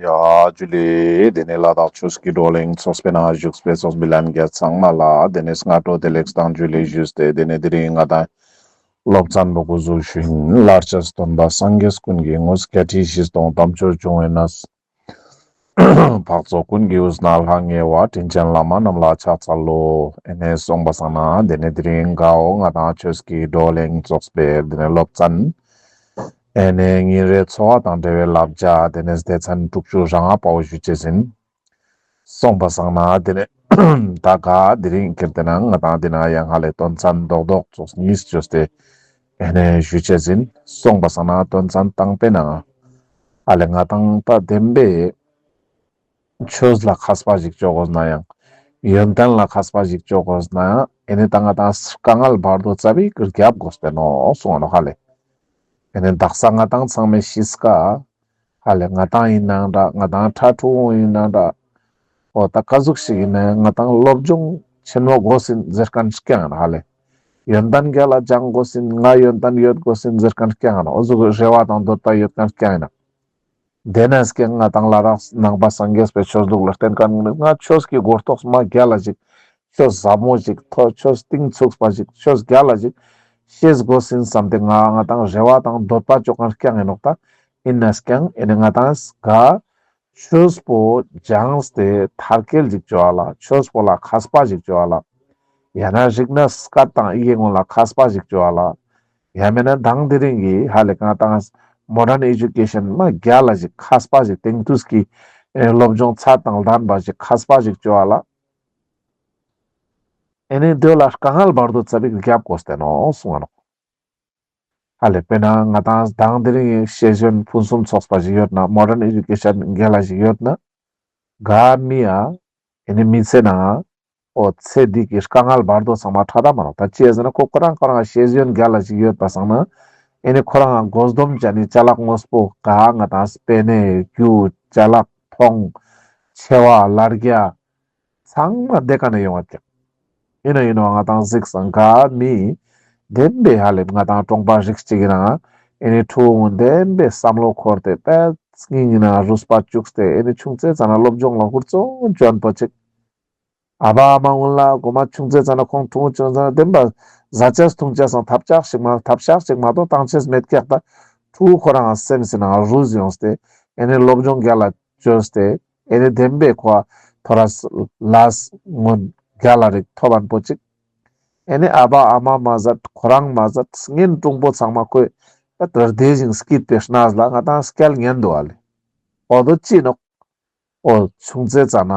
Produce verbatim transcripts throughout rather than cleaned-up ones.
ཡ་ཇུ་ལེ། དེ་ནས་ལ་དྭགས་ཆོས་ཀྱི་བགྲོ་གླེང་ཚོགས་པའི་ནང་བཞུགས་པའི་ཚོགས་མི་ལྷན་རྒྱས་ཚང་མ་ལ་དེ་ནས་སྔ་དྲོ་བདེ་ལེགས་དང་ཇུ་ལེ་ཞུས་ཏེ། དེ་ནས་དེ་རིང་ང་དང་སློབ་ཚན་པོ་འགོ་འཛུགས་ཞུ་ཡིན། ལར་ཆ་སྟོན་པ་སངས་རྒྱས་ཀུན་གྱི་ངོ་བོ། བརྒྱད་ཁྲི་བཞི་སྟོང་དམ་ཆོས་འབྱུང་བའི་གནས། འཕགས་ཚོགས་ཀུན་གྱི་དབུས་ན་ལྷང་ངེ་བ། དྲིན་ཅན་བླ་མ་རྣམས་ལ་ཕྱག་འཚལ་ལོ། ཨེ་ནས་སོང་པ་སང་ན་དེ་ནས་དེ་རིང་གའོ་ང་དང་ཆོས་ཀྱི་བགྲོ་གླེང་ཚོགས་པའི་དེ་ནས་སློབ་ཚན། ཨེ་ནས་ཉིན་རེའི་འཚོ་བ་དང་འབྲེལ་བའི་བསླབ་བྱ་དེ་ནས་སྡེ་ཚན་དྲུག་ཅུ་རེ་ལྔ་པའོ་ཞུ་ཅེས་ཡིན། སོང་པ་སང་ན་དེ་ནས་ད་ག་དེ་རིང་ཁྱེར་ཏེ་ན་ང་དང་དེ་ན་ཡང་ཧ་ལས་དོན་ཚན་རྡོག་རྡོག་ཚོགས་གཉིས་བཅོས་ཏེ་ཨེ་ནས་ཞུ་ཅེས་ཡིན། སོང་པ་སང་ན་དོན་ཚན་དང་པོའི་ནང་ཧ་ལས་ང་དང་ད་བདེན་པའི་ཆོས་ལ་མཁས་པ་ཞིག་ཅོ་དགོས་ན་ཡང་། ཡོན་ཏན་ལ་མཁས་པ་ཞིག་ཅོ་དགོས་ན་ཡང་ཨེ་ནས་ད་ང་དང་དཀའ་ངལ་བར་དོ་ཙ་པིག་རྒྱབ་དགོས་ཏེ་ནོག་གསུངས་ནོག་ཧ་ལས། ཨེ་ནས་དག་ས་ང་དང་ཚང་མའི་གཤིས་ཀ་ཧ་ལས་ང་དང་ཡིན་ནའང་འདྲ། ང་དང་ཕྲུ་གུ་ཡིན་ནའང་འདྲ། འོ་ད་ག་ཟུག་ཞིག་ཡིན་ནའང་ང་དང་སློབ་སྦྱོང་ཆེན་མོ་དགོས་ཡིན་ཟེར་མཁན་རྐྱང་ཡིན་ཧ་ལས། ཡོན་ཏན་རྒྱལ་ལ་སྦྱང་དགོས་ཡིན། ང་ཡོན་ཏན་ཡོད་དགོས་ཡིན་ཟེར་མཁན་རྐྱང་ཡིན། འོ་ཟུག་རེ་བ་དང་འདོད་པ་ཡོད་མཁན་རྐྱང་ཡིན། དེ་ནས་ཀྱང་ང་དང་ལ་དྭགས་ནང་པ་སངས་རྒྱས་པའི་ཆོས་ལུགས་ལ་བརྟེན་མཁན་ང་ཆོས་ཀྱི་གོ་རྟོགས་མ་རྒྱལ་ལ་ཞིག་ཆོས་ཟབ་མོ་ཞིག་ཐོ་ཆོས་གཏིང་ཚུགས་པ་ཞིག་ཆོས་རྒྱལ་ལ་ཞིག་ཤེས་དགོས་ཡིན་བསམ་སྟེ་ང་ང་དང་རེ་བ་དང་འདོད་པ་ཅོ་མཁན་རྐྱང་ཡིན་ནོག་ད། ཡིན་ནས་ཀྱང་ཨེ་ནས་ང་དང་ག་ཆོས་པོ་སྦྱངས་ཏེ་མཐར་སྐྱེལ་ཞིག་ཅོ་བ་ལ། ཆོས་པོ་ལ་མཁས་པ་ཞིག་ཅོ་བ་ལ། ཡང་ན་རིག་གནས་སྐད་དང་ཡི་གེ་ངོ་ལ་མཁས་པ་ཞིག་ཅོ་བ་ལ། ཡང་མེད་ན་དང་དེ་རིང་གི་ཧ་ལས་ང་དང་མོ་ཌན་ཨེ་ཇུ་ཀེ་ཤན་མ་རྒྱལ་ལ་ཞིག་མཁས་པ་ཞིག་དེང་དུས་ཀྱི་ཨེ་སློབ་སྦྱོང་ཚད་དང་ལྡན་པ་ཞིག་མཁས་པ་ཞིག་ཅོ་བ་ལ། ཨེ་ནས་དེ་ལ་དཀའ་ངལ་བར་དོ་ཙ་པིག་རྒྱབ་དགོས་ཏེ་ནོག་གསུངས་ནོག་ཧ་ལས་དཔེར་ན་ང་དང་དང་དེ་རིང་ཤེས་ཡོན་ཕུན་སུམ་ཚོགས་པ་ཞིག་ཡོད་ན། མོ་ཌན་ཨེ་ཇུ་ཀེ་ཤན་རྒྱལ་ལ་ཞིག་ཡོད་ན། ག་མི་ཡ་ཨེ་ནས་མི་ཚེ་ནང་འོ་ཚེ་འདི་གི་དཀའ་ངལ་བར་དོ་ཚང་མ་ཁྲ་ད་མ་ནོག་ད་ཅི་ཟེར་ན་ཁོ་ཁོ་རང་ཁོ་རང་ཤེས་ཡོན་རྒྱལ་ལ་ཞིག་ཡོད་པ་སང་ན་ཨེ་ནས་ཁོ་རང་དགོས་འདོམས་ཅན་ནི་ཅ་ལག་དངོས་པོ་ག་ང་དང་དཔེ་ནས་རྒྱུ་ཅ་ལག་ཕོངས་ཆེ་བ་ལར་རྒྱ་ཚང་མ་དེ་ཀ་ནས་ཡོང་བ་ཀྱག་ཡིན་ན་ཡིན་ནོ་ང་དང་གཟིགས་སང་ག་མི་བདེན་པའི་ཧ་ལས་ང་དང་གྲོང་པ་རིགས་གཅིག་གི་ནང་ཨེ་ནས་ཕྲུ་གུ་བདེན་པའི་བསམ་བློ་འཁོར་ཏེ་དཔེ་སྙིང་ནང་རུས་པ་བཅུག་སྟེ་ཨེ་ནས་ཆུང་ཙེ་ཙ་ན་སློབ་སྦྱོང་ལ་ཧུར་བརྩོན་བཅོན་པོ་ཅིག་ཨ་ཕ་ཨ་མ་ཀུན་ལ་གོ་མ་ཆུང་ཙེ་ཙ་ན་ཁོང་ཕྲུ་གུ་ཆུང་ཙེ་ཙ་ན་བདེན་པ་ཟ་ཆས་འཐུང་ཆས་སང་ཐབས་ཆག་ཞིག་མ་ཐབས་ཆག་ཞིག་མ་གཏོགས་བཏང་ཆས་མེད་ཀྱག་ད་ཕྲུ་གུ་ཁོ་རང་སེམས་སི་ནང་རུས་ཡོངས་ཏེ་ཨེ་ནས་སློབ་སྦྱོང་རྒྱལ་ལ་བཅོས་ཏེ་ཨེ་ནས་བདེན་པའི་ཁོ་ཐོ་རས་ལས་ངོ་རྒྱལ་ལ་རིག་ཐོབ་པན་པོ་ཅིག་ཨེ་ནས་ཨ་ཕ་ཨ་མ་མ་ཟད་ཁོ་རང་མ་ཟད་གཉེན་དྲུང་པོ་ཚང་མ་ཁོས་ད་བདེ་ཞིང་སྐྱིད་པའི་གནས་ལ་ང་དང་སྐྱེལ་ཉན་འདུག་ཨ་ལེ། འོ་དོ་ཅི་ནོག་འོ་ཆུང་ཙེ་ཙ་ན་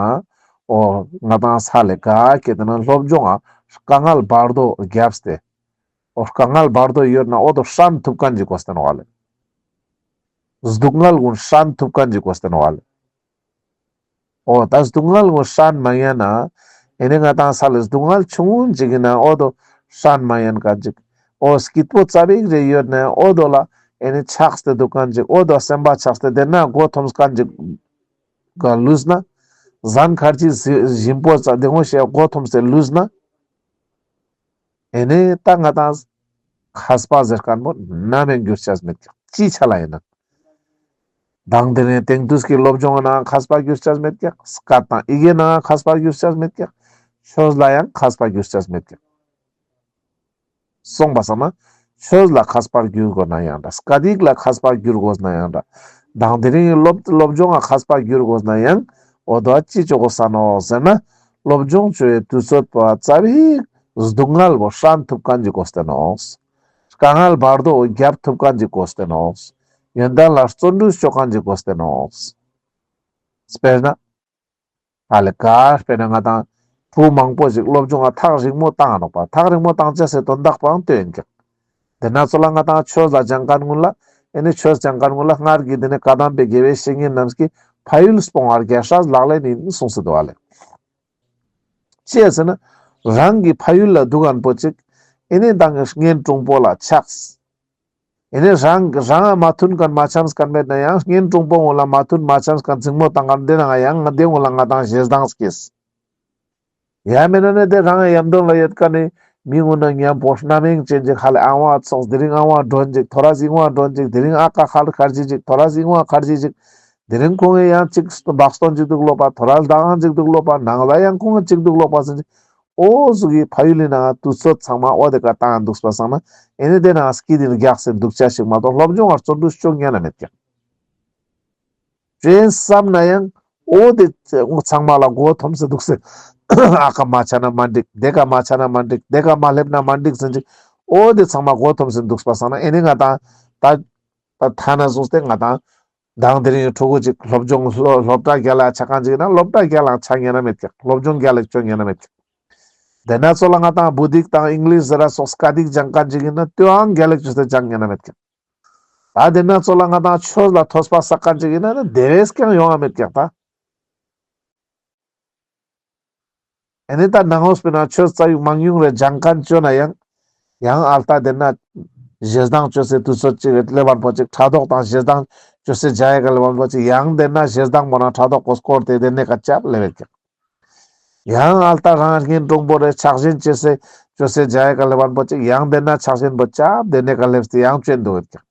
འོ་ང་དང་ས་ལེ་ག་ཁྱེར་ཏེ་ན་སློབ་སྦྱོང་ང་དཀའ་ངལ་བར་དོ་རྒྱབ་སྟེ་འོ་དཀའ་ངལ་བར་དོ་ཡོད་ན་འོ་དོ་སྲན་ཐུབ་མཁན་ཅིག་དགོས་ཏེ་ནོག་ཨ་ལེ། སྡུག་བསྔལ་ཀུན་སྲན་ཐུབ་མཁན་ཅིག་དགོས་ཏེ་ནོག་ཨ་ལེ། འོ་ད་སྡུག་བསྔལ་ཀུན་སྲན་མ་ཉན་ན་ཨེ་ནས་ང་དང་ས་ལེ་སྡུག་བསྔལ་ཆུང་ངུན་ཅིག་ཡིན་ན་འོ་དོ་སྲན་མ་ཉན་མཁན་ཅིག་འོ་སྐྱིད་པོ་ཙ་པིག་རེ་ཡོད་ན་འོ་དོ་ལ་ཨེ་ནས་ཆགས་ཏེ་འདུག་མཁན་ཅིག་འོ་དོ་སེམས་པ་ཆགས་ཏེ་དེ་ན་མགོ་འཐོམས་མཁན་ཅིག་ག་ལུས་ན། ཟན་ཁར་ཅིག་ཞིམ་པོ་ཙ་དེ་ངོ་ཤེས་མགོ་འཐོམས་ཏེ་ལུས་ན། ཨེ་ནས་ད་ང་དང་མཁས་པ་ཟེར་མཁན་པོ་ནམ་ཡང་འགྱུར་ཆས་མེད་ཀྱག་ཅི་ཆ་ལ་ཡིན་ན། དང་དེ་ནས་དེང་དུས་ཀྱི་སློབ་སྦྱོང་ནང་མཁས་པ་འགྱུར་ཆས་མེད་ཀྱག་སྐད་དང་ཡི་གེ་ནང་མཁས་པ་འགྱུར་ཆས་མེད་ཀྱག་ཆོས་ལ་ཡང་མཁས་པ་འགྱུར་ཆས་མེད་ཀྱག་སོང་པ་སང་ན་ཆོས་ལ་མཁས་པར་འགྱུར་དགོས་ན་ཡང་འདྲ། སྐད་ཡིག་ལ་མཁས་པར་འགྱུར་དགོས་ན་ཡང་འདྲ། དང་དེ་རིང་སློབ་སློབ་སྦྱོང་ལ་མཁས་པར་འགྱུར་དགོས་ན་ཡང་འོ་དོ་ཅི་ཅོ་དགོས་ས་ནོག་ཟེར་ན། སློབ་སྦྱོང་ཅོ་བའི་དུས་ཚོད་པོ་ཙ་པིག་སྡུག་བསྔལ་བོ་སྲན་ཐུབ་མཁན་ཅིག་དགོས་ཏེ་ནོག་དཀའ་ངལ་བར་དོ་རྒྱབ་ཐུབ་མཁན་ཅིག་དགོས་ཏེ་ནོག་ཡོན་ཏན་ལ་བརྩོན་འགྲུས་ཅོ་མཁན་ཅིག་དགོས་ཏེ་ནོག་དཔེར་ན། ཧ་ལས་ག་དཔེར་ན་ང་དང་ཕྲུ་གུ་མང་པོ་ཞིག་སློབ་སྦྱོང་ང་ཐག་རིང་མོ་བཏང་ང་ནོག་པ། ཐག་རིང་མོ་བཏང་ཆ་སེ་དོན་དག་པའང་ལྟོས་ཡིན་ཀྱག་དེ་ན་ཚོ་ལ་ང་དང་ཆོས་ལ་སྦྱང་མཁན་ཀུན་ལ་ཨེ་ནི་ཆོས་སྦྱང་མཁན་ཀུན་ལ་སྔར་གྱི་དེ་ནི་བཀའ་གདམས་པའི་དགེ་བའི་བཤེས་གཉེན་རྣམས་ཀྱིས་ཕ་ཡུལ་སྤོང་བར་རྒྱལ་སྲས་ལག་ལེན་ཡིན་གསུངས་སེ་འདུག་ཨ་ལེ། ཅི་ཡ་ཟེར་ན་རང་གི་ཕ་ཡུལ་ལ་འདུག་མཁན་པོ་ཅིག་ཨེ་ནི་དང་གི་གཉེན་དྲུང་པོ་ལ་ཆགས། ཨེ་ནི་རང་རང་ང་མ་མཐུན་མཁན་མ་འཆམས་མཁན་མེད་ན་ཡང་གཉེན་དྲུང་པོ་ཀུན་ལ་མ་མཐུན་མ་འཆམས་མཁན་འཛིང་མོ་བཏང་མཁན་དེ་ནང་ཡང་དེ་ཀུན་ལ་ང་དང་ཞེ་སྡང་སྐྱེས། ཡང་མེད་ན་ནི་དེ་རང་ཡམ་དོན་ལ་ཡོད་མཁན་ནི་མི་ཀུན་ན་མཉམ་པོ་རྣམ་གཡེང་ཅན་ཅིག་ཧ་ལས་ཨ་བ་ཚོགས་དེ་རིང་ཨ་བ་མགྲོན་ཅིག་ཐོ་རས་ཨིན་བ་མགྲོན་ཅིག་དེ་རིང་ཨ་ཀ་ཁ་ལ་ཁར་ཇི་ཅིག་ཐོ་རས་ཨིན་བ་ཁར་ཇི་ཅིག་ དེ་རིང་ཁོང་གི་ཡང་ཅིག་བག་སྟོན་ཅིག་འདུག་ལོག་པ། ཐོ་རས་ཟླ་གང་ཅིག་འདུག་ལོག་པ། ནངས་པ་ཡང་ཁོང་གི་ཅིག་འདུག་ལོག་པ་ཟེར་ཅིག་འོ་ཟུག་གི་ཕ་ཡུལ་ལི་ནང་དུས་ཚོད་ཚང་མ་འོ་དེ་ཀ་བཏང་འདུག་པ་སང་ན་ཨེ་ནི་དེ་ནང་སྐྱིད་དེ་རྒྱགས་སེ་འདུག་ཆ་ཞིག་མ་གཏོགས་སློབ་སྦྱོང་ཨར་ཙོ་འདུག་ཅོ་ཉན་ན་མེད་ཀྱག། ཅོ་ཡིན་བསམ་ན་ཡང་འོ་དེ་ཚང་མ་ལ་མགོ་འཐོམས་སེ་འདུག་སེ་ཨ་ཀ་མ་ཆ་ན་མ་འགྲིག། དེ་ཀ་མ་ཆ་ན་མ་འགྲིག། དེ་ཀ་མ་སླེབས་ན་མ་འགྲིག་ཟེར་ཅིག་འོ་དེ་ཚང་མ་མགོ་འཐོམས་སེ་འདུག་པ་སང་ན་ཨེ་ནི་ང་དང་ད་ད་ཐ་ན་བཟུང་སྟེ་ང་དང་དང་དེ་རིང་ཕྲུ་གུ་ཅིག་སློབ་སྦྱོང་སློབ་སློབ་གྲྭ་རྒྱལ་ལ་ཆ་མཁན་ཅིག་ཡིན་ན་སློབ་གྲྭ་རྒྱལ་ལ་ཆ་ཉན་ན་མེད་ཀྱག། སློབ་སྦྱོང་རྒྱལ་ལ་ཅོ་ཉན་ན་མེད་ཀྱག། དེ་ན་ཚོ་ལ་ང་དང་བུ་དིག་དང་ཨིང་ལིཤ་ཟེར་ར་སོགས་སྐད་ཡིག་སྦྱང་མཁན་ཅིག་ཡིན་ན་དེའང་རྒྱལ་ལ་ཅོས་ཏེ་སྦྱང་ཉན་ན་མེད་ཀྱག། ད་དེ་ན་ཚོ་ལ་ང་དང་ཆོས་ལ་ཐོས་པ་བསགས་མཁན་ཅིག་ཡིན་ན་ནི་དེ་བས་ཀྱང་ཡོང་ང་མེད་ཀྱག་ད། ཨེ་ནི་ད་ནང་ངོས་པའི་ནང་ཆོས་རྩ་བའི་མང་ཉུང་རེ་སྦྱང་མཁན་ཅོ་ན་ཡང་ཡང་ཨལ་ཏ་དེ་ན་ཞེ་སྡང་ཅོས་སེ་དུས་ཚོད་ཅིག་སླེབས་པ་པོ་ཅིག་ཕྲག་དོག་དང་ཞེ་སྡང་ཅོས་སེ་བྱ་ཡ་ག་སླེབས་པ་པོ་ཅིག་ཡང་དེ་ན་ཞེ་སྡང་པོ་ན་ཕྲག་དོག་གོ་སྐོར་ཏེ་དེ་ནས་ཀ་ཅབ་སླེབས་ཀྱག། ཡང་ཨལ་ཏ་རང་གཉེན་དྲུང་པོ་རེ་ཆགས་ཞེན་ཅོས་སེ་ཅོས་སེ་བྱ་ཡ་ག་སླེབས་པ་པོ་ཅིག་ཡང་དེ་ན་ཆགས་ཞེན་པོ་ཅབ་དེ་ནས་ཀ་སླེབས་ཏེ་ཡང་ཅོ་ཡིན་འདུག་ཀྱག།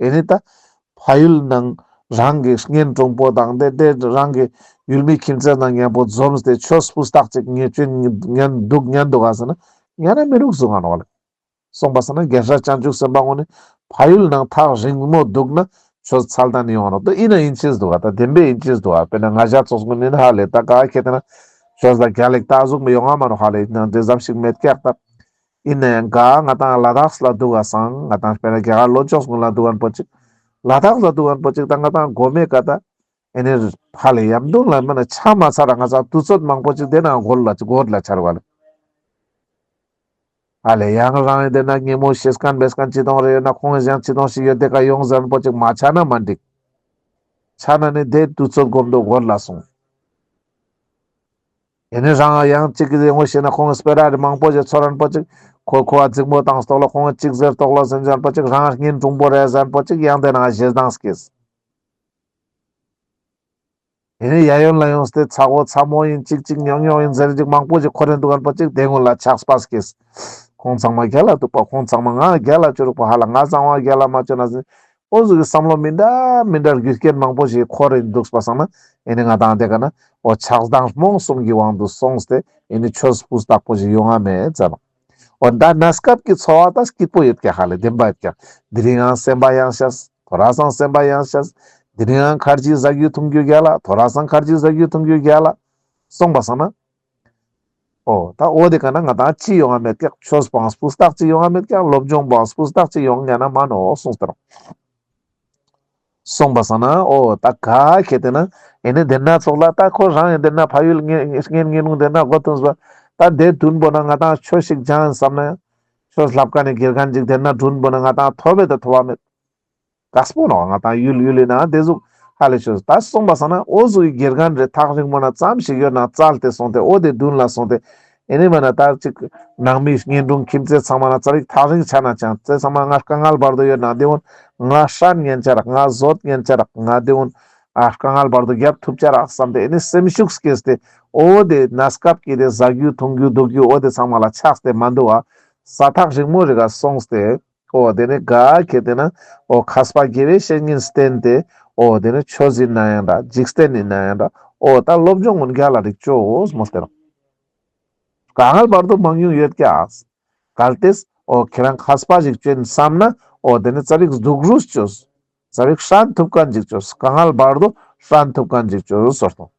ཨེ་ནི་ད་ཕ་ཡུལ་ནང་རང་གི་གཉེན་དྲུང་པོ་དང་དེ་དེ་རང་གི་ཡུལ་མི་ཁྱིམ་མཚེས་ནང་མཉམ་པོ་འཛོམས་ཏེ་ཆོས་སྤུས་དག་ཅིག་ཉན་ཅོ་ཉན་འདུག་ཉན་འདུག་ག་ཟེར་ན་ཉན་ན་མི་རུག་གསུང་ང་ནོག་ལེ། སོང་པ་སང་ན་རྒྱལ་སྲས་བྱང་ཆུབ་སེམས་དཔའ་ངོ་ནི་ཕ་ཡུལ་ནང་ཐག་རིང་མོ་འདུག་ན་ཆོས་ཚར་ཏེ་ནི་ཡོང་ང་ནོག། དོ་ཡིན་ན་ཡིན་ཅེས་འདུག་ག། ད་བདེན་པའི་ཡིན་ཅེས་འདུག་ག། དཔེར་ན་ང་ཞ་ཚོགས་ངོ་ནི་ཧ་ལེ་ད་ག་ཁེ་ཏེ་ན་ཆོས་ལ་རྒྱལ་ལ་ད་ཟུག་མི་ཡོང་ང་མ་ནོག་ཧ་ལེ། ཡིན་ན་འདི་ཙམ་ཞིག་མེད་ཀྱག་ད། ཡིན་ན་ཡང་ག་ང་དང་ལ་དྭགས་ལ་འདུག་ག་སང་ང་དང་དཔེར་ན་རྒྱ་གར་ལྷོ་ཕྱོགས་ཀུན་ལ་འདུག་མཁན་པོ་ཅིག་ལ་དྭགས་ལ་འདུག་མཁན་པོ་ཅིག་ད་ང་དང་གོ་མེད་ཀ་ད། ཨེ་ནི་ཧ་ལེ་ཡམ་དུང་ལ་མ་ན་ཆ་མ་ཚར་ར་ང་ཚ་དུས་ཚོད་མང་པོ་ཅིག་དེ་ན་འགོར་ལ་འགོར་ལ་ཆར་བ་ལེ། ཧ་ལེ་ཡང་རང་དེ་ན་ཉེ་མོ་ཤེས་མཁན་བེས་མཁན་ཅི་དོང་རེ་ཡོད་ན་ཁོང་གི་ཡང་ཅི་དོང་ཞིག་ཡོད་དེ་ཀ་ཡོང་ཟེར་མཁན་པོ་ཅིག་མ་ཆ་ན་མ་འགྲིག། ཆ་ན་ནི་དེ་དུས་ཚོད་གོམ་དོ་འགོར་ལ་སོང་། ཨེ་ནི་རང་ཡང་ཅིག་གི་ངོ་ཤེས་ན་ཁོང་གི་སྤེ་ར་རེ་མང་པོ་ཞིག་ཚོར་རན་པོ་ཅིག་ཁོ་ཁོ་བ་འཛིང་མོ་བཏང་སྟོག་ལ་ཁོང་གི་ཅིག་ཟེར་སྟོག་ལ་ཟེར་ཟན་པོ་ཅིག་རང་གཉེན་དྲུང་པོ་རེ་ཟན་པོ་ཅིག་ཡང་དེ་ན་ཞེ་སྡང་སྐྱེས། ཨེ་ནི་ཡ་ཡོན་ལ་ཡོངས་ཏེ་ཚ་བོ་ཚ་མོ་ཡིན་ཅིག་ཅིག་ཉོག་ཉོག་ཡིན་ཟེར་ཅིག་མང་པོ་ཞིག་འཁོར་རན་འདུག་གན་པོ་ཅིག་དེ་ངོ་ལ་ཆགས་པ་སྐྱེས། ཁོང་ཚང་མ་རྒྱལ་ལ་འདུག་པ། ཁོང་ཚང་མ་ང་རྒྱལ་ལ་ཅོ་རུག་པ། ཧ་ལ་ང་གཙང་བ་རྒྱལ་ལ་མ་ཅོ་ན་ཟེར། འོ་ཟུག་གི་བསམ་བློ་མི་འདྲ་མི་འདྲ་རྒྱུ་རྐྱེན་མང་པོ་ཞིག་འཁོར་རེ་འདུག་པ་སང་ན་ཨེ་ནི་ང་དང་དེ་ཀ་ན་འོ་ཆགས་སྡང་རྨོངས་གསུམ་གྱི་དབང་དུ་སོང་སྟེ་ཨེ་ནི་ཆོས་སྤུས་དག་པོ་ཞིག་ཡོང་ང་མེད་ཙམ། འོ་ད་གནས་སྐབས་ཀྱི་འཚོ་བ་ད་སྐྱིད་པོ་ཡོད་ཀྱག་ཧ་ལེ་བདེན་པ་ཡོད་ཀྱག། དེ་རིང་ཡང་སེམས་པ་ཡང་ཤེས། ཐོ་རས་སང་སེམས་པ་ཡང་ཤེས། དེ་རིང་ཡང་ཁར་ཇི་ཟ་རྒྱུ་འཐུང་རྒྱུ་རྒྱལ་ལ། ཐོ་རས་སང་ཁར་ཇི་ཟ་རྒྱུ་འཐུང་རྒྱུ་རྒྱལ་ལ། སོང་པ་སང་ན། འོ་ད་འོ་དེ་ཀ་ན་ང་དང་ཅི་ཡོང་ང་མེད་ཀྱག། ཆོས་པའང་སྤུས་དག་ཅིག་ཡོང་ང་མེད་ཀྱག། སློབ་སྦྱོང་པའང་སྤུས་དག་ཅིག་ཡོང་ང་ན་མ་ནོག་གསུངས་ཏེ་རང་། སོང་པ་སང་ན་འོ་ད་ག་ཁེ་ཏེ་ན་ཨེ་ནི་དེ་ན་ཚོགས་ལ་ད་ཁོ་རང་ཡང་དེ་ན་ཕ་ཡུལ་ངན་ངན་ངན་ངུ་དེ་ན་གོ་ཐུང་སོ། ད་དེ་དུན་པོ་ན་ང་དང་ཆོས་ཤིག་སྦྱང་ཡིན་བསམ་ན་ཡང་ཆོས་ལབ་ཀ་ནི་དགེ་རྒན་ཅིག་དེ་ན་དུན་པོ་ན་ང་དང་ཐོབ་བེ་ད་ཐོབ་བ་མེད། དཀགས་པོ་ནོག། ང་དང་ཡུལ་ཡུལ་ལི་ན་དེ་ཟུག་ཧ་ལེ་ཆོས་ད་སོང་པ་སང་ན་འོ་ཟུག་གི་དགེ་རྒན་རེ་ཐག་རིང་མོ་ན་ཙམ་ཞིག་ཡོད་ན་བཙལ་ཏེ་སོང་སྟེ་འོ་དེ་དུན་ལ་སོང་སྟེ་ཨེ་ནི་མ་ན་ད་ཅིག་ནང་མི་གཉེན་དྲུང་ཁྱིམ་མཚེས་ཚང་མ་ན་ཙ་རིག་ཐག་རིང་ཆ་ན་ཅང་ཙེ་ཚང་མ་ང་དཀའ་ངལ་བར་དོ་ཡོད་ན་དེ་འོན་ང་ཧྲན་ཉན་ཆ་རག། ང་བཟོད་ཉན་ཆ་རག། ང་དེ་འོན་ཨ་དཀའ་ངལ་བར་དོ་རྒྱབ་ཐུབ་ཆ་རག་བསམ་སྟེ་ཨེ་ནི་སེམས་ཤུགས་སྐྱེས་ཏེ་འོ་དེ་གནས་སྐབས་ཀྱི་དེ་ཟ་རྒྱུ་འཐུང་རྒྱུ་འདུག་རྒྱུ་འོ་དེ་ཚང་མ་ལ་ཆགས་ཏེ་མ་འདུག་ཨ། ས་ཐག་རིང་མོ་རེ་ག་སོང་སྟེ། འོ་དེ་ནི་ག་ཁེ་ཏེ་ན་འོ་མཁས་པ་དགེ་བའི་བཤེས་གཉེན་བསྟེན་ཏེ་འོ་དེ་ནི་ཆོས་ཡིན་ན་ཡང་འདྲ་འཇིག་རྟེན་ཡིན་ན་ཡང་འདྲ་འོ་ད་སློབ་སྦྱོང་ཀུན་རྒྱལ་ལ་རིག་ཅོ་འོ་སྨོ་སྟེ་རང་། དཀའ་ངལ་བར་དོ་མང་ཉུང་ཡོད་ཀྱག། གལ་ཏེ་འོ་ཁྱེད་རང་མཁས་པ་ཞིག་ཅོ་ཡིན་བསམ་ན་འོ་དེ་ནི་ཙ་རིག་སྡུག་རུས་ཅོས། ཙ་རིག་ཧྲན་ཐུབ་མཁན་ཞིག་ཅོས། དཀའ་ངལ་བར་དོ་ཧྲན་ཐུབ་མཁན་ཞིག་ཅོས་སོ་སྟོང་།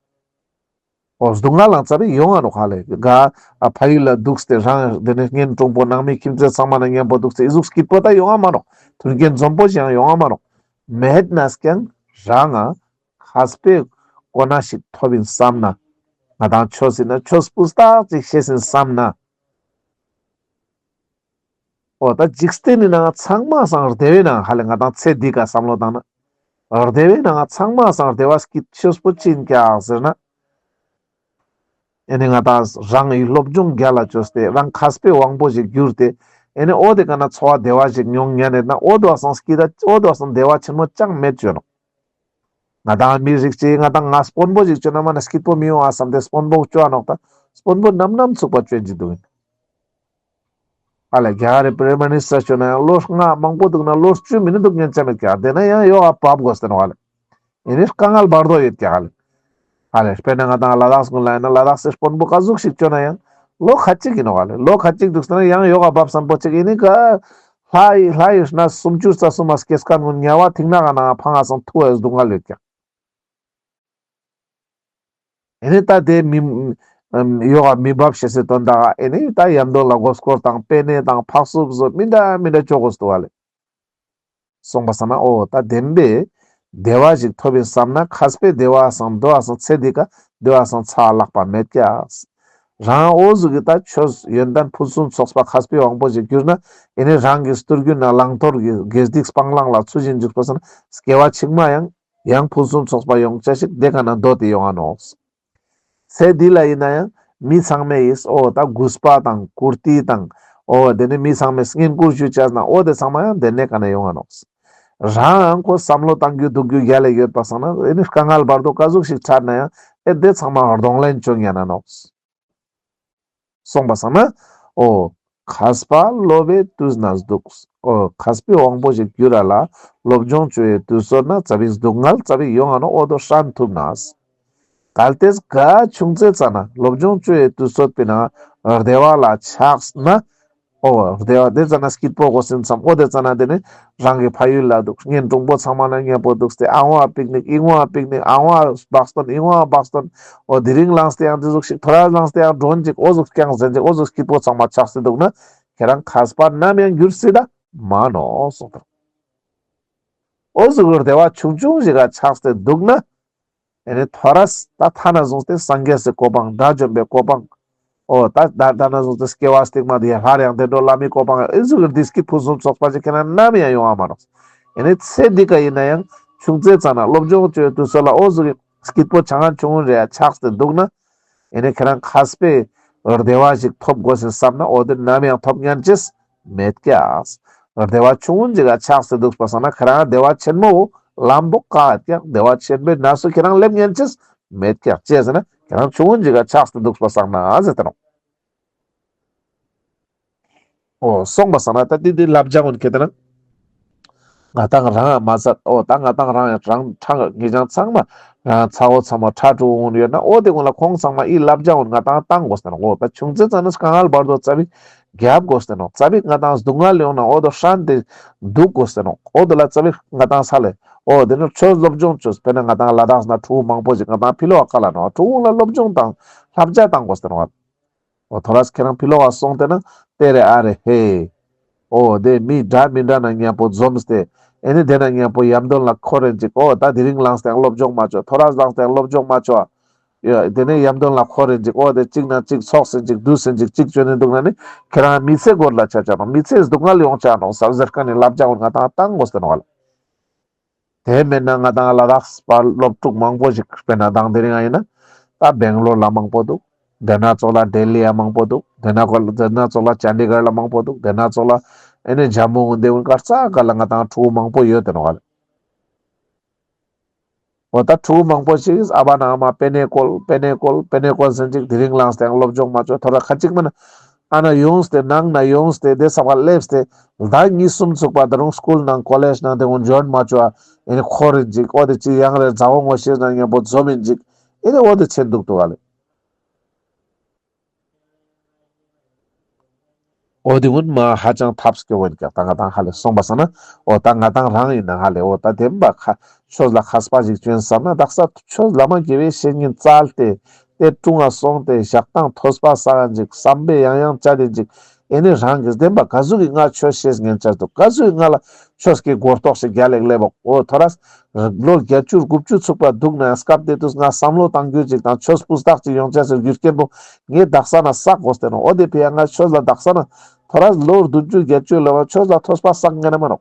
འོ་སྡུག་བསྔལ་ལང་ཙ་རིག་ཡོང་ང་ནོག་ཧ་ལེ། ག་ཨ་ཕ་ཡུལ་ལ་འདུག་སྟེ་རང་དེ་ནི་གཉེན་དྲུང་པོ་ནང་མི་ཁྱིམ་མཚེས་ཚང་མ་ན་མཉམ་པོ་འདུག་སྟེ་ཨི་ཟུག་སྐྱིད་པོ་ད་ཡོང་ང་མ་ནོག། མཐུན་རྐྱེན་འཛོམས་པོ་ཞིག་ཡང་ཡོང་ང་མ་ནོག། མེད་ན་ཀྱང་རང་ང་མཁས་པའི་གོ་གནས་ཤིག་ཐོབ་ཡིན་བསམ་ན་ང་དང་ཆོས་ཟེར་ན་ཆོས་སྤུས་དག་ཅིག་ཤེས་ཡིན་བསམ་ན། འོ་ད་འཇིག་རྟེན་ནི་ནང་ཚང་མ་སང་བདེ་བའི་ནང་ཧ་ལེ་ང་དང་ཚེ་འདི་ཀ་བསམ་བློ་བཏང་ན། བདེ་བའི་ནང་ཚང་མ་སང་བདེ་བ་སྐྱིད་ཤོས་པོ་ཅི་ཡིན་ཀྱག་ཟེར་ན། ཨེ་ནི་ང་དང་རང་གི་སློབ་སྦྱོང་རྒྱལ་ལ་ཅོས་ཏེ་རང་མཁས་པའི་དབང་པོ་ཞིག་གྱུར་ཏེ་ཨེ་ནི་འོ་དེ་ཀ་ན་འཚོ་བ་བདེ་བ་ཞིག་མྱོང་ཉན་ཡོད་ན་འོ་དོ་སང་སྐྱིད་ད་འོ་དོ་སང་བདེ་བ་ཆེན་མོ་ཅང་མེད་ཅོ་ནོག། ང་དང་མི་རིགས་ཅིག་ང་དང་ང་དཔོན་པོ་ཞིག་ཅོ་ན་མ་ན་སྐྱིད་པོ་མི་ཡོང་ཨ་བསམ་སྟེ་དཔོན་པོ་ཅོ་ཨ་ནོག་ད། དཔོན་པོ་ནམ་ནམ་ཚུགས་པ་ཅོ་ཨིན་ཅི་འདུག་ཨིན། ཨ་ལེ་རྒྱ་གར་རི་པི་རེམ་མི་ནི་སི་ཊར་ཅོ་ན་ཡང་ལོ་ལྔ་མང་པོ་འདུག་ན་ལོ་བཅུ་མི་ནི་འདུག་ཉན་ཆ་མེད་ཀྱག། དེ་ན་ཡང་ཡོག་ཨ་བབ་དགོས་ཏེ་ནོག་ཨ་ལེ། ཨེ་ནི་དཀའ་ངལ་བར་དོ་ཡོད་ཀྱག་ལེ། ཨ་ལེ་དཔེར་ན་ང་དང་ལ་དྭགས་ཀུན་ལ་ཡིན་ན་ལ་དྭགས་སི་དཔོན་པོ་ག་ཟུག་ཞིག་བཅོ་ན་ཡང་ལོ་ཁ་ཅིག་ཡིན་ནོག་ལེ། ལོ་ཁ་ཅིག་འདུག་ཟེར་ན་ཡང་ཡོག་ག་བབས་སམ་པོ་ཅིག་ཨེ་ནི་ག་ལྷ་ཡི་ལྷ་ཡི་སྣ་སུམ་ཅུ་རྩ་གསུམ་མ་སྐྱེས་མཁན་ཀུན་དམྱལ་བ་ཐིག་ནག་ག་ནང་ཕང་ང་སང་ཐུག་པའི་སྡུག་བསྔལ་ཡོད་ཀྱག་ཨེ་ནི་ད་དེ་མི་ཡོག་ག་མི་བབས་ཤེས་སི་དོན་དག་ཨེ་ནི་ད་ཡམ་དོན་ལ་མགོ་སྐོར་དང་པེ་ནེ་དང་ཕག་སུབ་བཟོ་མི་འདྲ་མི་འདྲ་བཅོ་དགོས་འདུག་ལེ། སོང་པ་སང་ན་འོ་ད་བདེན་པའི་བདེ་བ་ཞིག་ཐོབ་ཡིན་བསམ་ན་མཁས་པའི་བདེ་བ་སང་འདོད་པ་སང་ཚེ་འདི་ཀ་བདེ་བ་སང་ཚ་ལྷག་པ་མེད་ཀྱག་རང་འོ་ཟུག་གི་ད་ཆོས་ཡོན་ཏན་ཕུན་སུམ་ཚོགས་པ་མཁས་པའི་དབང་པོ་ཞིག་གྱུར་ན་ཨེ་ནི་རང་གི་སྟོར་རྒྱུ་ན་བླང་དོར་གྱི་དགེ་སྡིག་སྤང་བླང་ལ་ཚུལ་བཞིན་འཇུག་པ་སང་ན་སྐྱེ་བ་ཕྱི་མ་ཡང་ཡང་ཕུན་སུམ་ཚོགས་པ་ཡོང་ཆ་ཞིག་དེ་ཀ་ན་འདོད་དེ་ཡོང་ང་ནོག་ཚེ་འདི་ལ་ཡིན་ན་ཡང་མི་ཚང་མས་ཡིས་འོ་ད་གུས་པ་དང་བཀུར་སྟི་དང་འོ་དེ་ནི་མི་ཚང་མས་བསྙེན་བཀུར་ཞུ་བྱས་ན་འོ་དེ་ཚང་མ་ཡང་དེ་ནས་ཀ་ནས་ཡོང་ང་ནོག་རང་ཁོ་བསམ་བློ་བཏང་རྒྱུ་འདུག་རྒྱུ་རྒྱལ་ལ་ཡོད་པ་སང་ན་ཨེ་ནི་དཀའ་ངལ་བར་དོ་ག་ཟུག་ཞིག་འཕྲད་ན་ཡང་ཨེ་དེ་ཚང་མ་གདོང་ལེན་བྱུང་ཉན་ན་ནོག་སོང་པ་སང་ན། འོ། མཁས་པ་སློབ་པའི་དུས་ན་སྡུག་འོ། མཁས་པའི་དབང་པོ་ཞིག་གྱུར་ར་ལ། སློབ་སྦྱོང་བཅོ་བའི་དུས་ཚོད་ན་ཙ་པིག་སྡུག་བསྔལ་ཙ་པིག་ཡོང་ང་ནོག་འོ་དོ་ཧྲན་ཐུབ་ན། གལ་ཏེ་ག་ཆུང་ཙེ་ཙ་ན་སློབ་སྦྱོང་བཅོ་བའི་དུས་ཚོད་པའི་ན་བདེ་བ་ལ་ཆགས་ན། འོ། བདེ་བ་དེ་ཙ་ན་སྐྱིད་པོ་དགོས་ཟིན་བསམ། འོ་དེ་ཙ་ན་དེ་ནི་རང་གི་ཕ་ཡུལ་ལ་འདུག་གཉེན་དྲུང་པོ་ཚང་མ་ན་མཉམ་པོ་འདུག་སྟེ་ཨ་ཝ་པིག་ནིག་ཨི་ཝ་པིག་ནིག་ཨ་ཝ་བག་སྟོན་ཨི་ཝ་བག་སྟོན། འོ་དེ་རིང་ལངས་ཏེ་ཡང་དེ་ཟུག་ཞིག་ཐོ་རས་ལངས་ཏེ་ཡང་མགྲོན་ཅིག་འོ་ཟུག་རྐྱང་ཟེར་ཅིག་འོ་ཟུག་སྐྱིད་པོ་ཚང་མ་ཆགས་ཏེ་འདུག་ན་ཁྱེད་རང་མཁས་པ་ནམ་ཡང་འགྱུར་སྲིད་ད་མ་ནོག་གསུངས་ཏེ། འོ་ཟུག་གི་བདེ་བ་ཆུང་ཆུང་ཞིག་ག་ཆགས་ཏེ་འདུག་ན། ཨེ་ནི་ཐོ་རས་ད་ཐ་ན་བཟུང་སྟེ་སངས་རྒྱས་སི་གོ་འཕང་དགྲ་བཅོམ་པའི་གོ་འཕང་། འོ་ད་ད་ཐ་ན་བཟུང་སྟེ་སྐྱེ་བ་སྟིང་མ་དེ་ཡང་སླར་ཡང་བདེ་འགྲོ་ལྷ་མིའི་གོ་འཕང་ཨེ་ཟུག་གི་བདེ་སྐྱིད་ཕུན་སུམ་ཚོགས་པ་ཞིག་ཁྱེད་རང་ནམ་ཡང་ཡོང་བ་མ་ནོག་ཨེ་ནི་ཚེ་འདི་ཀ་ཡིན་ན་ཡང་ཆུང་ཙེ་ཙ་ན་སློབ་སྦྱོང་བཅོ་བའི་དུས་ཚོད་ལ་འོ་ཟུག་གི་སྐྱིད་པོ་ཆང་ཆུང་ངུན་རེ་ཡ་ཆགས་ཏེ་འདུག་ན། ཨེ་ནི་ཁྱེད་རང་མཁས་པའི་བདེ་བ་ཞིག་ཐོབ་དགོས་ཟེར་བསམ་ན་འོ་དེ་ནམ་ཡང་ཐོབ་ཉན་ཅེས་མེད་ཀྱག་བདེ་བ་ཆུང་ངུན་ཞིག་ག་ཆགས་ཏེ་འདུག་པ་སང་ན་ཁྱེད་རང་བདེ་བ་ཆེན་མོ་ལམ་པོ་ཀ་ཀྱག་བདེ་བ་ཆེན་པོའི་གནས་སུ་ཁྱེད་རང་སླེབས་ཉན་ཅེས་མེད་ཀྱག་ཅི་ཟེར་ན་ཁྱེད་རང་ཆུང་ངུན་ཞིག་ག་ཆགས་ཏེ་འདུག་པ་སང་ན་ཟེར་ཏེ་ནོག་འོ་སོང་པ་སང་ན་ད་དེ་དེ་བསླབ་བྱ་ཀུན་ཁྱེད་དེ་ན། ང་དང་རང་མ་ཟད་འོ་ད་ང་དང་རང་ཡང་རང་ཁྲང་ངེ་ཅང་ཚང་མ་རང་ཚ་བོ་ཚང་མ་ཁྲ་ཕྲུ་གུ་ཡོད་ན་འོ་དེ་ཀུན་ལ་ཁོང་ཚང་མ་ཨི་བསླབ་བྱ་ཀུན་ང་དང་བཏང་དགོས་ཏེ་ནོག་འོ་ད་ཆུང་ཙེ་ཙ་ན་དཀའ་ངལ་བར་དོ་ཙ་པིག་རྒྱབ་དགོས་ཏེ་ནོག་ཙ་པིག་ང་དང་སྡུག་བསྔལ་ཡོང་ན་འོ་དོ་ཧྲན་ཏེ་འདུག་དགོས་ཏེ་ནོག་འོ་དེ་ལ་ཙ་པིག་ང་དང་ས་ལེ་འོ་དེ་ནི་ཆོས་སློབ་སྦྱོང་བཅོས་དཔེར་ན་ང་དང་ལ་དྭགས་ན་ཕྲུ་གུ་མང་པོ་ཞིག་ང་དང་ཕི་ལོག་ག་ལ་ནོག་ཕྲུ་གུ་ལ་སློབ་སྦྱོང་དང་བསླབ་བྱ་བཏང་དགོས་ཏེ་ནོག་འོ་ཐོ་རས་ཁྱེད་རང་ཕི་ལོག་ག་སོང་སྟེ་ན་ཏེ་རེ་ཨ་རེ་ཧེ། འོ་དེ་མི་འདྲ་མི་འདྲ་ན་མཉམ་པོ་འཛོམས་ཏེ་ཨེ་ནི་དེ་ན་མཉམ་པོ་ཡམ་དོན་ལ་འཁོར་རེན་ཅིག་འོ་ད་དེ་རིང་ལངས་ཏེ་ཡང་སློབ་སྦྱོང་མ་བཅོ་ཐོ་རས་ལངས་ཏེ་ཡང་སློབ་སྦྱོང་མ་བཅོ་ཨ། དེ་ནས་ཡམ་དོན་ལ་འཁོར་རེན་ཅིག་འོ་དེ་གཅིག་ན་གཅིག་ཚོགས་སེན་ཅིག་འདུས་སེན་ཅིག་གཅིག་བཅོ་ནི་འདུག་ན་ནི་ཁྱེད་རང་མི་ཚེ་སྒོར་ལ་ཆ་ཆ་ནོག་མི་ཚེ་སྡུག་བསྔལ་ཡོང་ཆ་ནོག་ཟེར་མཁན་ནི་བསླབ་བྱ་ཀུན་ང་དང་བཏང་དགོས་ཏེ་ནོག་ལེ། དེ་མེད་ན་ང་དང་ལ་དྭགས་པ་སློབ་ཕྲུག་མང་པོ་ཞིག་དཔེར་ན་དང་དེ་རིང་ཡིན་ན་ད་སྦེང་ལོར་ལ་མང་པོ་འདུག་དེ་ན་ཙོགས་ལ་ལྡི་ལི་ཡ་མང་པོ་འདུག་དེ་ན་ཀོ་དེ་ན་ཙོགས་ལ་ཅན་དི་གར་ལ་མང་པོ་འདུག་དེ་ན་ཙོགས་ལ་ཨེ་ནི་ཇམ་མུ་འོན་དེ་འོན་གར་ས་ག་ལ་ང་དང་ཕྲུ་གུ་མང་པོ་ཡོད་དེ་ནོག་ལེ། འོ་ད་ཕྲུ་གུ་མང་པོ་ཞིག་ཨ་བ་ན་ཨ་མ་པེ་ནེ་ཀོལ་པེ་ནེ་ཀོལ་པེ་ནེ་ཀོལ་ཟེར་ཅིག་དེ་རིང་ལངས་ཏེ་ཡང་སློབ་སྦྱོང་མ་བཅོ་ཐོ་རས་ཁ་ཅིག་མ་ན་ཨ་ན་ཡོངས་ཏེ་ནང་ན་ཡོངས་ཏེ་དེ་ས་བ་སླེབས་ཏེ་ཟླ་གཉིས་གསུམ་ཚུགས་པ་ད་རུང་སྐུལ་ནང་ཀོ་ལེཇ་ནང་དེ་ཀུན་འཇོན་མ་བཅོ་ཨ་ཨེ་ནི་འཁོར་རེན་ཅིག་འོ་དེ་ཅི་ཡང་རེ་མཛའ་བོ་ངོ་ཤེས་ན་མཉམ་པོ་འཛོམས་ཡིན་ཅིག་ཨེ་ནི་འོ་དེ་ཆེན་འདུག་ཏུ་ག་ལེ། འོ་དེ་ཀུན་མ་ཧ་ཅང་ཐབས་སྐྱོ་བོ་ཡིན་ཀྱག་ད་ང་དང་ཧ་ལེ་སོང་པ་སང་ན་འོ་ད་ང་དང་རང་ཡིན་ན་ཧ་ལེ་འོ་ད་བདེན་པ་ཁ་ཆོས་ལ་མཁས་པ་ཞིག་བཅོ་ཡིན་བསམ་ན་དག་ས་ཆོས་བླ་མ་དགེ་བའི་བཤེས་གཉེན་བཙལ་ཏེ་དེ་དྲུང་ང་སོང་སྟེ་ཞག་དང་ཐོས་པ་བསགས་ཡིན་ཅིག་བསམ་པས་ཡང་ཡང་བཅད་དེ་ཅིག་ཨེ་ནི་རང་གིས་བདེན་པ་ག་ཟུག་གི་ང་ཆོས་ཤེས་ངན་ཆ་འདུག་ག་ཟུག་གི་ང་ལ་ཆོས་ཀྱི་གོ་རྟོགས་ཤིག་རྒྱལ་ལེགས་སླེབས་འོ་ཐོ་རས་ལོ་བརྒྱད་ཅུ་དགུ་བཅུ་ཚུགས་པ་འདུག་ན་ཡང་སྐབས་དེ་དུས་ང་བསམ་བློ་བཏང་རྒྱུ་ཅིག་དང་ཆོས་སྤུས་དག་ཅིག་ཡོང་ཆ་ཟེར་རྒྱུ་རྐྱེན་པོ་ངས་དག་ས་ན་བསགས་དགོས་ཏེ་ནོག་འོ་དེ་ཕི་ཡ་ང་ཆོས་ལ་དག་ས་ན་ཐོ་རས་ལོ་བདུན་ཅུ་བརྒྱད་ཅུ་ལོ་བ་ཆོས་ལ་ཐོས་པ་བསགས་ངན་ན་མ་ནོག་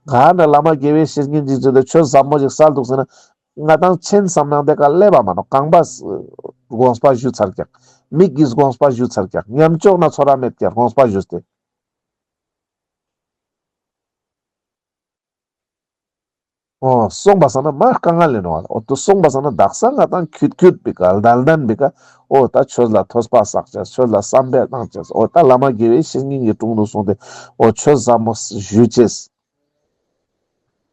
ག་ན་བླ་མ་དགེ་བའི་བཤེས་གཉེན་ཅིག་བྱོས་ཏེ་ཆོས་ཟབ་མོ་ཅིག་སལ་འདུག་ཟེར་ན་ང་དང་ཆེན་བསམ་ནང་དེ་ཀ་སླེབས་པ་མ་ནོག་རྐང་པ་དགོངས་པ་ཞུ་ཚར་ཀྱག་མིག་གིས་དགོངས་པ་ཞུ་ཚར་ཀྱག་ཉམས་ཆོག་ན་ཚོར་བ་མེད་ཀྱག་དགོངས་པ་ཞུས་ཏེ། འོ་སོང་པ་སང་ན་མ་དཀའ་ངལ་ལེ་ནོག་འོ་དུ་སོང་པ་སང་ན་དག་ས་ང་དང་ཁྱུད་ཁྱུད་པི་ཀ་ལྡན་ལྡན་པི་ཀ་འོ་ད་ཆོས་ལ་ཐོས་པ་བསགས་ཅེས་ཆོས་ལ་བསམ་པ་བཏང་ཅེས་འོ་ད་བླ་མ་དགེ་བའི་བཤེས་གཉེན་གྱི་དྲུང་དུ་སོང་སྟེ་འོ་ཆོས་ཟབ་མོ་ཞུ་ཅེས།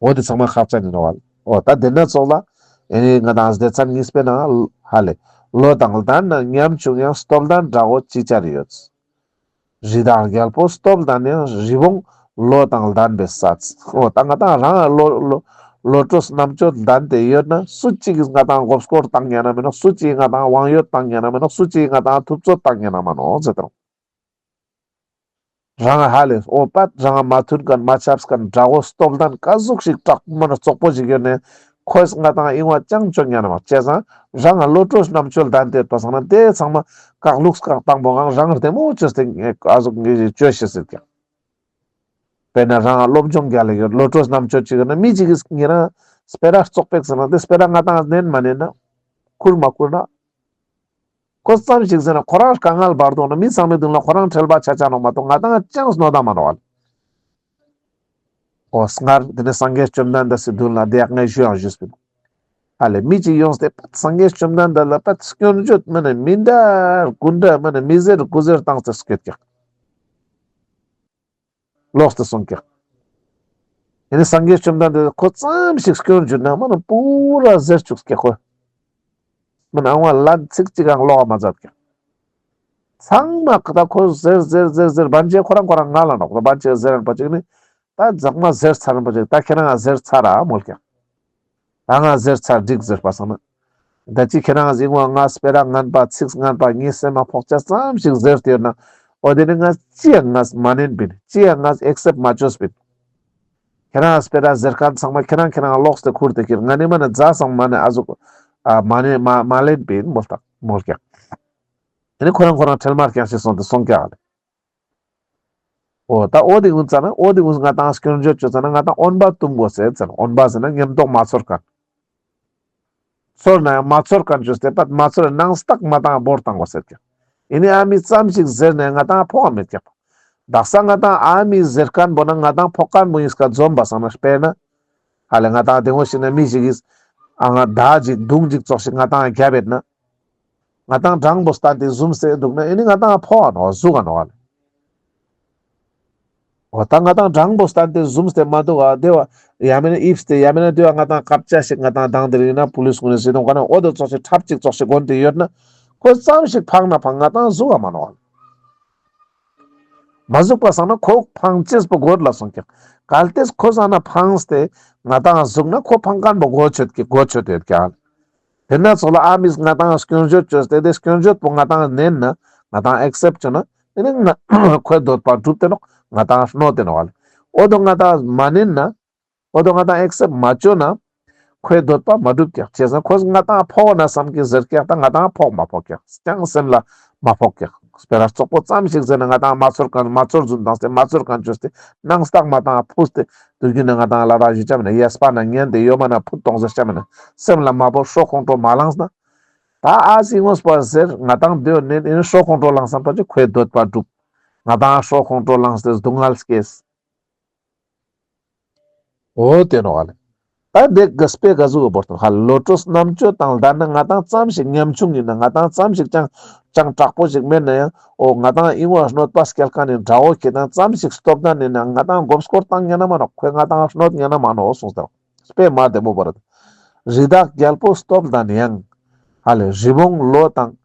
འོ་དེ་ཚང་མ་ཁག་ཅན་ཡིན་ནོག་ལེ། འོ་ད་དེ་ན་ཙོགས་ལ་ཨེ་ནི་ང་དང་སྡེ་ཚན་གཉིས་པའི་ནང་ཧ་ལེ། བློ་དང་ལྡན་ན་ཉམ་ཆུང་ཡང་། སྟོབས་ལྡན་དགྲ་བོ་ཅི་བྱར་ཡོད། རི་དྭགས་རྒྱལ་པོ་སྟོབས་ལྡན་ཡང་། རི་བོང་བློ་དང་ལྡན་པས་སད། འོ་ད་ང་དང་རང་བློ་བློ་བློ་གྲོས་རྣམ་དཔྱོད་ལྡན་ཏེ་ཡོད་ན་སུ་གཅིག་གིས་ང་དང་མགོ་སྐོར་བཏང་ཉན་ན་མེད་ནོག། སུ་གཅིག་གིས་ང་དང་དབང་ཡོད་བཏང་ཉན་ན་མེད་ནོག། སུ་གཅིག་གིས་ང་དང་ཐུབ་ཚོད་བཏང་ཉན་ན་མ་ནོག་ཟེར་ཏེ་རང་ཧ་ལེ་འོ་པད་རང་མ་མཐུན་མཁན་མ་ཆབས་མཁན་དགྲ་བོ་སྟོབས་ལྡན་ག་ཟུག་ཞིག་དྲག་མོ་ན་བཙོག་པོ་ཞིག་ཡོད་ནས་ཁོས་ང་དང་ཨིན་བ་ཅང་ཅོ་ཉན་ན་མ་ནོག། བྱས་ཙང་རང་བློ་གྲོས་རྣམ་དཔྱོད་ལྡན་ཏེ་ཡོད་པ་སང་ན་དེ་ཚང་མ་བཀག་ལུགས་བཀག་བཏང་པོ་ངང་རང་བདེ་མོ་བཅོས་ཏེ་ཨ་ཟུག་ངེས་ཅོ་ཤེས་ཟེར་ཀྱང་། དཔེར་ན་རང་སློབ་སྦྱོང་རྒྱལ་ལ་ཡོད། བློ་གྲོས་རྣམ་དཔྱོད་ཅིག་ཡོད་ན་མི་ཅིག་གིས་ཉེ་རང་སྤེ་ར་བཙོག་པེག་ཟེར་ན་དེ་སྤེ་ར་ང་དང་ནན་མ་ནན་ན་ཁུར་མ་ཁུར་ན། ཁོ་ཙམ་ཞིག་ཟེར་ན་ཁོ་རང་དཀའ་ངལ་བར་དོ་ན་མི་ཚང་མའི་མདུན་ལ་ཁོ་རང་ཁྲེལ་བ་ཆ་ཆ་ནོག་མ་གཏོགས་ང་དང་ཅང་གནོད་ད་མ་ནོག་ཨ། འོ་སྔར་དེ་ནས་སངས་རྒྱས་བཅོམ་ལྡན་འདས་སི་མདུན་ལ་དེ་ཡག་ངས་ཞུ་ཡང་ཞུས་པིན། ཧ་ལེ་མི་ཅིག་ཡོངས་ཏེ་པད་སངས་རྒྱས་བཅོམ་ལྡན་འདས་ལ་པད་སྐྱོན་བརྗོད་མ་ནེ་མི་འདྲ་དགུ་འདྲ་མ་ནེ་མི་ཟེར་དགུ་ཟེར་བཏང་སྟེ་སྐྱོད་ཀྱག། ལོག་སྟེ་སོང་ཀྱག། ཡིན་ནའི་སངས་རྒྱས་བཅོམ་ལྡན་འདས་ཁོ་ཙམ་ཞིག་སྐྱོན་བརྗོད་ན་མ་ནེ་པུ་ར་ཟེར་བཅུག་ཀྱག་ཁོ། མ་ནེ་ཨ་ང་ལན་ཚིག་གཅིག་ཡང་ལོག་མ་མཛད་ཀྱག། ཚང་མ་ད་ཁོ་ཟེར་ཟེར་ཟེར་ཟེར་བན་ཆེ་ཁོ་རང་ཁོ་རང་ང་ལ་ནོག། ད་བན་ཆེ་ཟེར་རན་པ་ཅིག་ནི་ད་ཛག་མ་ཟེར་ཚར་རན་པ་ཅིག་ད་ཁྱེད་རང་ཟེར་ཚར་ར་མོལ་ཀྱག། ད་ང་ཟེར་ཚར་འགྲིག་ཟེར་པ་སང་ན། ད་ཅི་ཁྱེད་རང་ཟིག་ང་སྤེ་ར་ངན་པ་ཚིག་ངན་པ་ངའི་སེམས་མ་ཕོག་ཆ་ཙམ་ཞིག་ཟེར་ཏེ་ཡོད་ན། འོ་དེ་ནི་ང་ཅི་ཡང་ང་མ་ནན་པིན། ཅི་ཡང་ང་ཨེག་སེབ་མ་བཅོས་པིན། ཁྱེད་རང་སྤེ་ར་ཟེར་མཁན་ཚང་མ་ཁྱེད་རང་ཁྱེད་རང་ལོག་སྟེ་ཁུར་ཏེ་ཁྱེར། ང་ནི་མ་ནེ་ཛ་སང་མ་ནེ་ཨ་ཟུག་ཨ་མ་ནེ་མ་མ་ལེན་པིན་མོལ་ཏག་མོལ་ཀྱག། དེ་ནི་ཁོ་རང་ཁོ་རང་ཁྲེལ་མ་རྐྱང་ཞིག་སོང་སྟེ་སོང་ཀྱག་ལེ། འོ་ད་འོ་དེ་ཀུན་ཙ་ན་འོ་དེ་ཀུན་ང་དང་སྐྱོན་བརྗོད་བཅོས་ཙ་ན་ང་དང་འོན་པ་གཏུམ་དགོས་ཟེར་ཙ་ན། འོན་པ་ཟེར་ན་ཉམས་རྟོགས་མ་ཚོར་མཁན། ཚོར་ན་ཡང་མ་ཚོར་མཁན་བཅོས་ཏེ་པད་མ་ཚོར་ནང་རྟགས་ང་དང་བོར་བཏང་དགོས་ཟེར་ཀྱག། ཡིན་ནའི་ཨ་མི་ཙམ་ཞིག་ཟེར་ནས་ང་དང་ཕོག་མེད་ཀྱག། དག་ས་ང་དང་ཨ་མི་ཟེར་མཁན་པོ་ན་ང་དང་ཕོག་མཁན་པོ་ཡིན་སྐད་འཛོམས་པ་སང་ན་དཔེར་ན། ཧ་ལེ་ང་དང་དེ་ངོ་ཤེས་ན་མི་ཞིག་གིས་ཨ་ང་ད་ཅིག་མདུང་ཅིག་ཙོགས་ཤིག་ང་དང་རྒྱབ་ཡོད་ན། ང་དང་དྲང་པོ་བསྟན་ཏེ་ཟུམ་སྟེ་འདུག་ན་ཨེ་ནི་ང་དང་ཕོག་ག་ནོག་ཟུག་ག་ནོག་ལེ། འོ་ད་ང་དང་དྲང་པོ་བསྟན་ཏེ་ཟུམ་སྟེ་མ་འདུག་ག་དེ་བ་ཡ་མེད་ན་ཨིབས་ཏེ་ཡ་མེད་ན་དེ་བ་ང་དང་སྐབས་ཆ་ཞིག་ང་དང་དང་དེ་རིང་ན་པུ་ལིས་ཀུན་ནས་ཟེར་དོང་ག་ན་འོ་དེ་ཙོགས་ཤིག་ཁྲབ་ཅིག་ཙོགས་ཤིག་གོན་ཏེ་ཡོད་ན་ཁོ་ཙམ་ཞིག་ཕངས་ན་ཕངས་ང་དང་ཟུག་ག་མ་ནོག་ལེ། མ་ཟུག་པ་སང་ན་ཁོ་ཕངས་ཅེས་པོ་གོ་ལ་སོང་ཀྱག། གལ་ཏེ་ཁོ་སང་ན་ཕངས་ཏེ་ང་དང་ཟུག་ན་ཁོ་ཕངས་མཁན་པོ་གོ་ཆོད་ཀྱི་གོ་ཆོད་ཡོད་ཀྱག། དེ་ན་ཚོགས་ལ་ཨ་མིས་ང་དང་སྐྱོན་བརྗོད་བཅོས་ཏེ་དེ་སྐྱོན་བརྗོད་པོ་ང་དང་ནན་ན་ང་དང་ཨེག་སེབ་བཅོས་ན་དེ་ནི་ང་ཁོའི་འདོད་པ་འགྲུབ་སྟེ་ནོག། ང་དང་གནོད་དེ་ནོག་ལེ། འོ་དོ་ང་དང་མ་ནན་ན། འོ་དོ་ང་དང་ཨེག་སེབ་མ་བཅོས་ན་ཁོའི་འདོད་པ་མ་འགྲུབ་ཀྱག། བྱས་ཙང་ཁོས་ང་དང་ཕོག་ན་བསམ་གྱི་ཟེར་ཀྱག། ད་ང་དང་ཕོག་མ་ཕོག་ཀྱག། ཅང་སེམས་ལ་མ་ཕོག་ཀྱག། སྤེ་ར་བཙོག་པོ་ཙམ་ཞིག་ཟེར་ན་ང་དང་མ་ཚོར་མཁན་མ་ཚོར་རྫུན་བཏང་སྟེ་མ་ཚོར་མཁན་བཅོས་ཏེ་ནང་རྟགས་མ་དང་ཕུས་ཏེ་དུས་རྒྱུན་ན་ང་དང་ལ་དྭགས་ཞུ་ཆ་མེད་ན་ཡས་པ་ན་ཉན་ཏེ་ཡོད་མ་ན་ཕུད་གཏོང་ཟེར་ཆ་མེད་ན་སེམས་ལ་མ་བོར་ཧྲོ་ཁོང་ཁྲོ་མ་ལངས་ན། ད་ཨ་སི་ངོས་པ་ཟེར་ང་དང་འདོད་ནི་ཨེ་ནི་ཧྲོ་ཁོང་ཁྲོ་ལངས་བསམ་པ་ཅིག་ཁོའི་འདོད་པ་འགྲུབ། ང་དང་ཧྲོ་ཁོང་ཁྲོ་ལངས་ཏེ་སྡུག་བསྔལ་སྐྱེས། འོ་དེ་ནོག་ལེ། ད་དེ་ག་སྤེ་ག་ཟུག་གི་བོར་ཏེ་ཧ་ལེ་བློ་གྲོས་རྣམ་དཔྱོད་དང་ལྡན་ན་ང་དང་ཙམ་ཞིག་ཉམ་ཆུང་ཡིན་ན་ང་དང་ཙམ་ཞིག་ཅང་ཅང་དྲག་པོ་ཞིག་མེད་ན་ཡང་འོ་ང་དང་ཨིན་བ་གནོད་པ་སྐྱེལ་མཁན་ནི་དགྲ་བོ་ཁྱེད་དང་ཙམ་ཞིག་སྟོབས་ལྡན་ཡིན་ན་ང་དང་མགོ་སྐོར་བཏང་ཉན་ན་མ་ནོག། ཁོས་ང་དང་གནོད་ཉན་ན་མ་ནོག་གསུངས་ཏེ། སྤེ་མ་བདེ་མོ་བོར་ཏེ། རི་དྭགས་རྒྱལ་པོ་སྟོབས་ལྡན་ཡང་། ཧ་ལེ་རི་བོང་བློ་དང་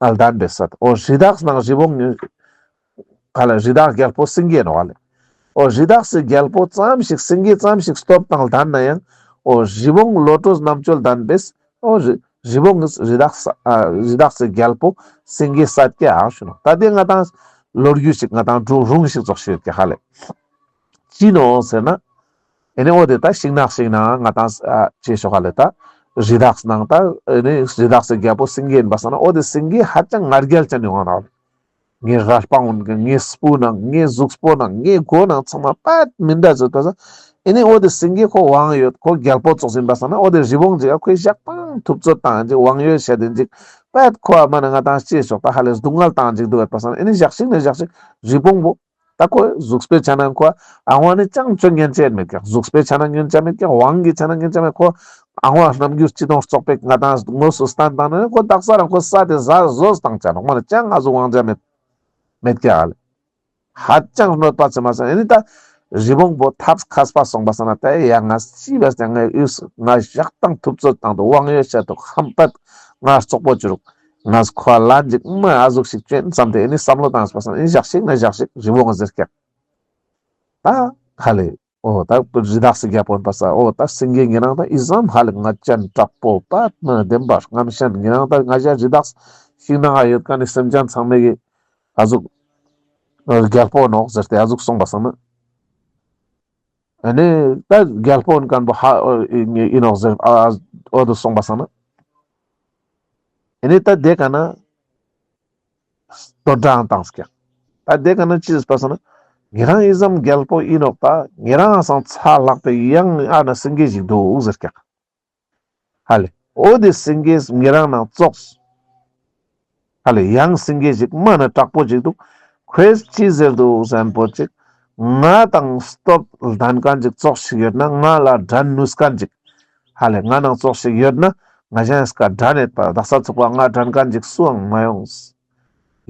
ལྡན་པས་སད། འོ་རི་དྭགས་ནང་རི་བོང་ནི་ག་ལ་རི་དྭགས་རྒྱལ་པོ་སེང་གེ་ནོག་ལེ། འོ་རི་དྭགས་སི་རྒྱལ་པོ་ཙམ་ཞིག་སེང་གེ་ཙམ་ཞིག་སྟོབས་དང་ལྡན་ན་ཡང་འོ་རི་བོང་བློ་གྲོས་རྣམ་དཔྱོད་ལྡན་པས་འོ་རི་རི་བོང་གི་རི་དྭགས་ཨ་རི་དྭགས་སི་རྒྱལ་པོ་སེང་གེ་སད་ཀྱག་ཞུ་ནོག། ད་དེ་ང་དང་ལོ་རྒྱུས་ཤིག་ང་དང་སྒྲུང་རུང་ཞིག་ཙོགས་ཤིག་ཡོད་ཀྱག་ཧ་ལེ། ཅི་ནོག་ཟེར་ན། ཨེ་ནི་འོ་དེ་ད་ཤིང་ནགས་ཤིང་ནགས་ང་དང་ཨ་ཅེས་ཤོག་ཧ་ལེ་ད། རི་དྭགས་ནང་ད་ཨེ་ནི་རི་དྭགས་སི་རྒྱལ་པོ་སེང་གེ་ཡིན་པ་སང་ན་འོ་དེ་སེང་གེ་ཧ་ཅང་ང་རྒྱལ་ཅན་ཡོང་ང་ནོག། ངའི་རལ་པ་འོན་ཀྱང་ངའི་སྤུ་ནང་ངའི་གཟུགས་པོ་ནང་ངའི་མགོ་ནང་ཚང་མ་པད་མི་འདྲ་ཟེར་པ་སང་ཨེ་ནི་འོ་དེ་སེང་གེ་ཁོ་དབང་ཡོད་ཁོ་རྒྱལ་པོ་ཙོགས་ཡིན་པ་སང་ན་འོ་དེ་རི་བོང་ཅིག་ཁོའི་ཞག་པང་ཐུབ་ཚོད་བཏང་ཅིག་དབང་ཡོད་བཤད་དེ་ཅིག་པད་ཁོ་ཨ་མ་ན་ང་དང་ཅེས་ཤོག་ད་ཧ་ལེ་སྡུག་བསྔལ་བཏང་ཅིག་འདུག་ཡོད་པ་སང་ན་ཨེ་ནི་ཞག་ཤིག་ནས་ཞག་ཤིག་རི་བོང་བོ། ད་ཁོ་གཟུགས་པོའི་ཆ་ནང་ཁོ་ཨ་ཝ་ནི་ཅང་ཅོ་ཉན་ཅེས་མེད་ཀྱག། གཟུགས་པོའི་ཆ་ནང་ཉན་ཅེས་མེད་ཀྱག། དབང་གི་ཆ་ནང་ཉན་ཅེས་མེད། ཁོ་ཨ་ཝ་རྣམ་འགྱུར་ཅི་དང་བཙོག་པོ་ང་དང་དངོས་སུ་བསྟན་བཏང་ན་ཁོ་དག་ས་རང་ཁོ་ས་དེ་ཟ་ཟོས་བཏང་ཆ་ནོག་མ་ནི་ཅང་ང་ཟུག་དབང་ཆ་མེད་མེད་ཀྱག་ལེ། ཧ་ཅང་གནོད་པ་ཆེ་མ་སང་ཨེ་ནི་ད་ རི་བོང་པོ་ཐབས་མཁས་པ་སོང་པ་སང་ན་ད་ཡ་ང་ཅི་བས་ཀྱང་ངའི་ཡུས་ང་ཞག་དང་ཐུབ་ཚོད་བཏང་འདུག་དབང་ཡོད་བྱས་འདུག་ཧམ་པད་ང་རྩོག་པོ་བྱུ་རུག་ང་ཁོ་ལ་འཇིགས་མ་ཨ་ཟུག་ཞིག་བྱོན་བསམ་སྟེ་ཨེ་ནི་བསམ་བློ་བཏང་པ་སང་ཨེ་ནི་ཞག་ཞིག་ན་ཞག་ཞིག་རི་བོང་ང་ཟེར་ཀྱག་ད་ཧ་ལེ། འོ་ད་རི་དྭགས་སི་རྒྱལ་པོ་ཡིན་པ་ས། འོ་ད་སེང་གེ་ཉེ་རང་ད་ཨི་ཙམ་ཧ་ལེ་ང་ཅན་དྲག་པོ་དཔའ་མི་ལྡན་པ་རྔམ་ཤན་ཉེ་རང་ད་ང་ཞ་རི་དྭགས་ཤིང་ནང་ང་ཡོད་མཁན་ནི་སེམས་ཅན་ཚང་མའི་གི་ཨ་ཟུག་རྒྱལ་པོ་ནོག་ཟེར་ཏེ་ཨ་ཟུག་སོང་པ་སང་ན། ཨ་ནི་ད་རྒྱལ་པོ་ཡིན་མཁན་པོ་ཧ་ཨིན་ནོག་ཟེར་ཨ་འོ་དུ་སོང་པ་སང་ན། ཨ་ནི་ད་དེ་ཀ་ན། དོ་སྒྲ་བཏང་ཀྱག་ད་དེ་ཀ་ན་ཅི་ཟེར་པ་སང་ན། ཉེ་རང་ཨི་ཙམ་རྒྱལ་པོ་ཨིན་ནོག་ད་ཉེ་རང་སང་ཚ་ལྷག་པའི་ཡང་ཨ་ན་སེང་གེ་ཞིག་འདུག་ཟེར་ཀྱག་ཧ་ལེ། འོ་དེ་སེང་གེས་ཉེ་རང་ནང་ཙོགས། ཧ་ལེ་ཡང་སེང་གེ་ཞིག་མ་ན་དྲག་པོ་ཞིག་འདུག་ཁོས་ཅི་ཟེར་འདུག་ཟེར་ན་པོ་ཅིག་ང་དང་སྟོབས་ལྡན་མཁན་ཅིག་ཙོགས་ཤིག་ཡོད་ན་ང་ལ་འགྲན་ནུས་མཁན་ཅིག་ཧ་ལེ་ང་ནང་ཙོགས་ཤིག་ཡོད་ན་ང་ཞ་ཡང་སྐ་འགྲན་ཡོད་པ་དག་ས་ཚུགས་པ་ང་འགྲན་མཁན་ཅིག་སུའང་མ་ཡོང་།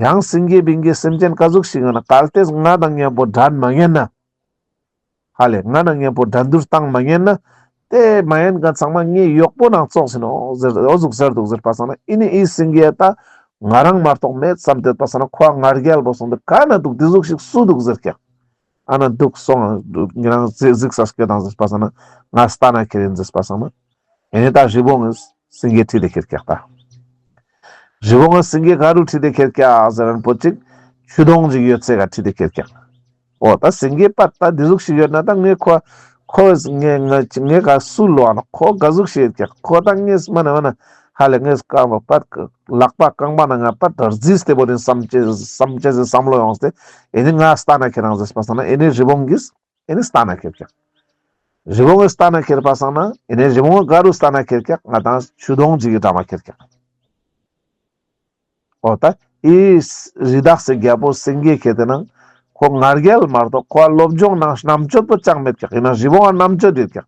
ཡང་སེང་གེ་བིང་གེ་སེམས་ཅན་ག་ཟུག་ཞིག་ཡོད་ན་གལ་ཏེ་ང་དང་མཉམ་པོ་འགྲན་མ་ཉན་ན། ཧ་ལེ་ང་དང་མཉམ་པོ་འགྲན་བསྡུར་བཏང་མ་ཉན་ན། དེ་མ་ཉན་མཁན་ཚང་མ་ངའི་གཡོག་པོ་ནང་ཙོགས་ཡིན་ནོག་ཟེར་འོ་ཟུག་ཟེར་འདུག་ཟེར་པ་སང་ན་ཨི་ནི་ཨི་སེང་གེ་ད་ང་རང་མ་གཏོགས་མེད་བསམ་སྟེ་ཡོད་པ་སང་ན་ཁོ་ང་རྒྱལ་པོ་སོང་སྟེ་ག་ན་འདུག་དེ་ཟུག་ཞིག་སུ་འདུག་ཟེར་ཀྱག་ཨ་ན་འདུག་སོང་ང་ཉེ་རང་གཟིགས་ས་སྐྱོད་དང་ཟེར་པ་སང་ན་ང་ལྟ་ན་ཁྱེར་ཡིན་ཟེར་པ་སང་ན། ཨེ་ནི་ད་རི་བོང་ངི་སེང་གེ་ཁྲིད་དེ་ཁྱེར་ཀྱག་ད། རི་བོང་ངི་སེང་གེ་ག་རུ་ཁྲིད་དེ་ཁྱེར་ཀྱག་ཟེར་ན་པོ་ཅིག་ཆུ་དོང་ཅིག་ཡོད་ཚད་ག་ཁྲིད་དེ་ཁྱེར་ཀྱག་འོ་ད་སེང་གེ་པད་ད་འདི་ཟུག་ཞིག་ཡོད་ན་ད་ངས་ཁོ་ཁོ་ངས་ངས་ངས་ག་སུ་ལོ་ཨ་ན་ཁོ་ག་ཟུག་ཞིག་ཡོད་ཀྱག་ཁོ་ད་ངས་མ་ན་མ་ན་ཧ་ལེ་ངས་རྐང་པ་པད་ལག་པ་རྐང་པ་ན་ང་པད་རྫིས་ཏེ་བོ་ནི་བསམ་ཅེས་བསམ་ཅེས་བསམ་བློ་ཡོངས་ཏེ་ཨེ་ནི་ང་ལྟ་ན་ཁྱེར་རང་ཟེར་པ་སང་ན་ཨེ་ནི་རི་བོང་གིས་ཨེ་ནི་ལྟ་ན་ཁྱེར་ཀྱག་རི་བོང་ངི་ལྟ་ན་ཁྱེར་པ་སང་ན་ཨེ་ནི་རི་བོང་ངི་ག་རུ་ལྟ་ན་ཁྱེར་ཀྱག་ང་དང་ཆུ་དོང་ཅིག་གི་འགྲམ་མ་ཁྱེར་ཀྱག་འོ་ད་ཨི་རི་དྭགས་སི་རྒྱལ་པོ་སེང་གེ་ཁྱེར་ཏེ་ན་ཁོ་ང་རྒྱལ་མ་གཏོགས་ཁོ་ལ་སློབ་སྦྱོང་ནང་རྣམ་དཔྱོད་པོ་ཅང་མེད་ཀྱག་ཡིན་ན་རི་བོང་ང་རྣམ་དཔྱོད་ཡོད་ཀྱག་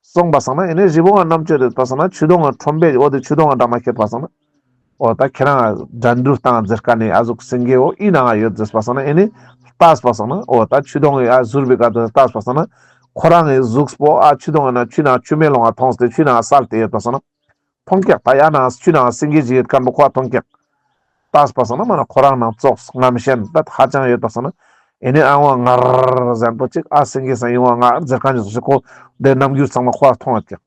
སོང་པ་སང་ན་ཨེ་ནི་རི་བོང་ང་རྣམ་དཔྱོད་ཡོད་པ་སང་ན་ཆུ་དོང་ང་ཁྲོམ་པའི་འོ་དེ་ཆུ་དོང་ང་འགྲམ་མ་ཁྱེར་པ་སང་ན། འོ་ད་ཁྱེད་རང་འགྲན་བསྡུར་བཏང་ཟེར་མཁན་ནི་ཨ་ཟུག་སེང་གེ་འོ་ཨི་ནང་ང་ཡོད་ཟེར་པ་སང་ན་ཨེ་ནི་ལྟས་པ་སང་ན་འོ་ད་ཆུ་དོང་ངི་ཨ་ཟུར་བའི་ཀ་ཏུ་ལྟས་པ་སང་ན་ཁོ་རང་ངི་གཟུགས་པོ་ཨ་ཆུ་དོང་ང་ན་ཆུ་ནང་ཆུ་མེ་ལོང་ང་ཐོངས་ཏེ་ཆུ་ནང་སལ་ཏེ་ཡོད་པ་སང་ན་མཐོང་ཀྱག་ད་ཡ་ན་ཆུ་ནང་སེང་གེ་ཅིག་ཡོད་མཁན་པོ་ཁོ་མཐོང་ཀྱག་ལྟས་པ་སང་ན་མ་ན་ཁོ་རང་ནང་ཙོགས་རྔམ་ཤན་ད་ཧ་ཅང་ཡོད་པ་སང་ན་ཨེ་ནི་ཨ་ཝང་ངར་ཟེར་པོ་ཅིག་ཨ་སེང་གེ་སང་ཨི་ཝང་ངར་ཟེར་མཁན་ཅིག་ཁོ་དེ་རྣམ་འགྱུར་ཚང་མ་ཁོ་མཐོང་ཡོད་ཀྱག་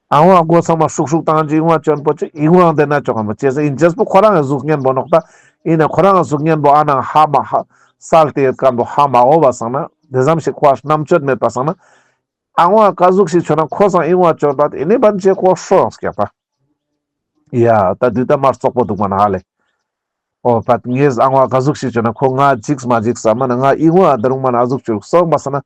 ཨ་ཝང་སྒོ་ཚང་མ་ཧྲུག་ཧྲུག་བཏང་ཅིག་ཨི་ཝང་བཅོན་པོ་ཅིག་ཨི་ཝང་དེ་ན་ཅོག་གམ་པོ་ཅེས་ཨིན་ཅེས་པོ་ཁོ་རང་ངི་གཟུགས་བརྙན་པོ་ནོག་ད། ཨིན་ན་ཁོ་རང་ངི་གཟུགས་བརྙན་པོ་ཨ་ནང་ཧ་མ་ཧ་སལ་ཏེ་ཡོད་མཁན་པོ་ཧ་མ་གོ་བ་སང་ན་དེ་ཙམ་ཞིག་ཁོ་རྣམ་དཔྱོད་མེད་པ་སང་ན། ཨ་ཝང་ག་ཟུག་ཞིག་བཅོན་ན་ཁོ་སང་ཨི་ཝང་བཅོན་པ་ཨེ་ནི་བན་ཅེ་ཁོ་ཧྲོ་ཡོང་ཀྱག་ད། ཡ་ད་དུས་ད་མ་རྩོག་པོ་འདུག་མ་ན་ཧ་ལེ། འོ་པད་ངས་ཨ་ཝང་ག་ཟུག་ཞིག་བཅོན་ན་ཁོ་ང་འཇིགས་མ་འཇིགས་ས་མ་ན་ང་ཨི་ཝང་ད་རུང་མ་ན་ཨ་ཟུག་བཅོ་རུག་སོང་པ་སང་ན་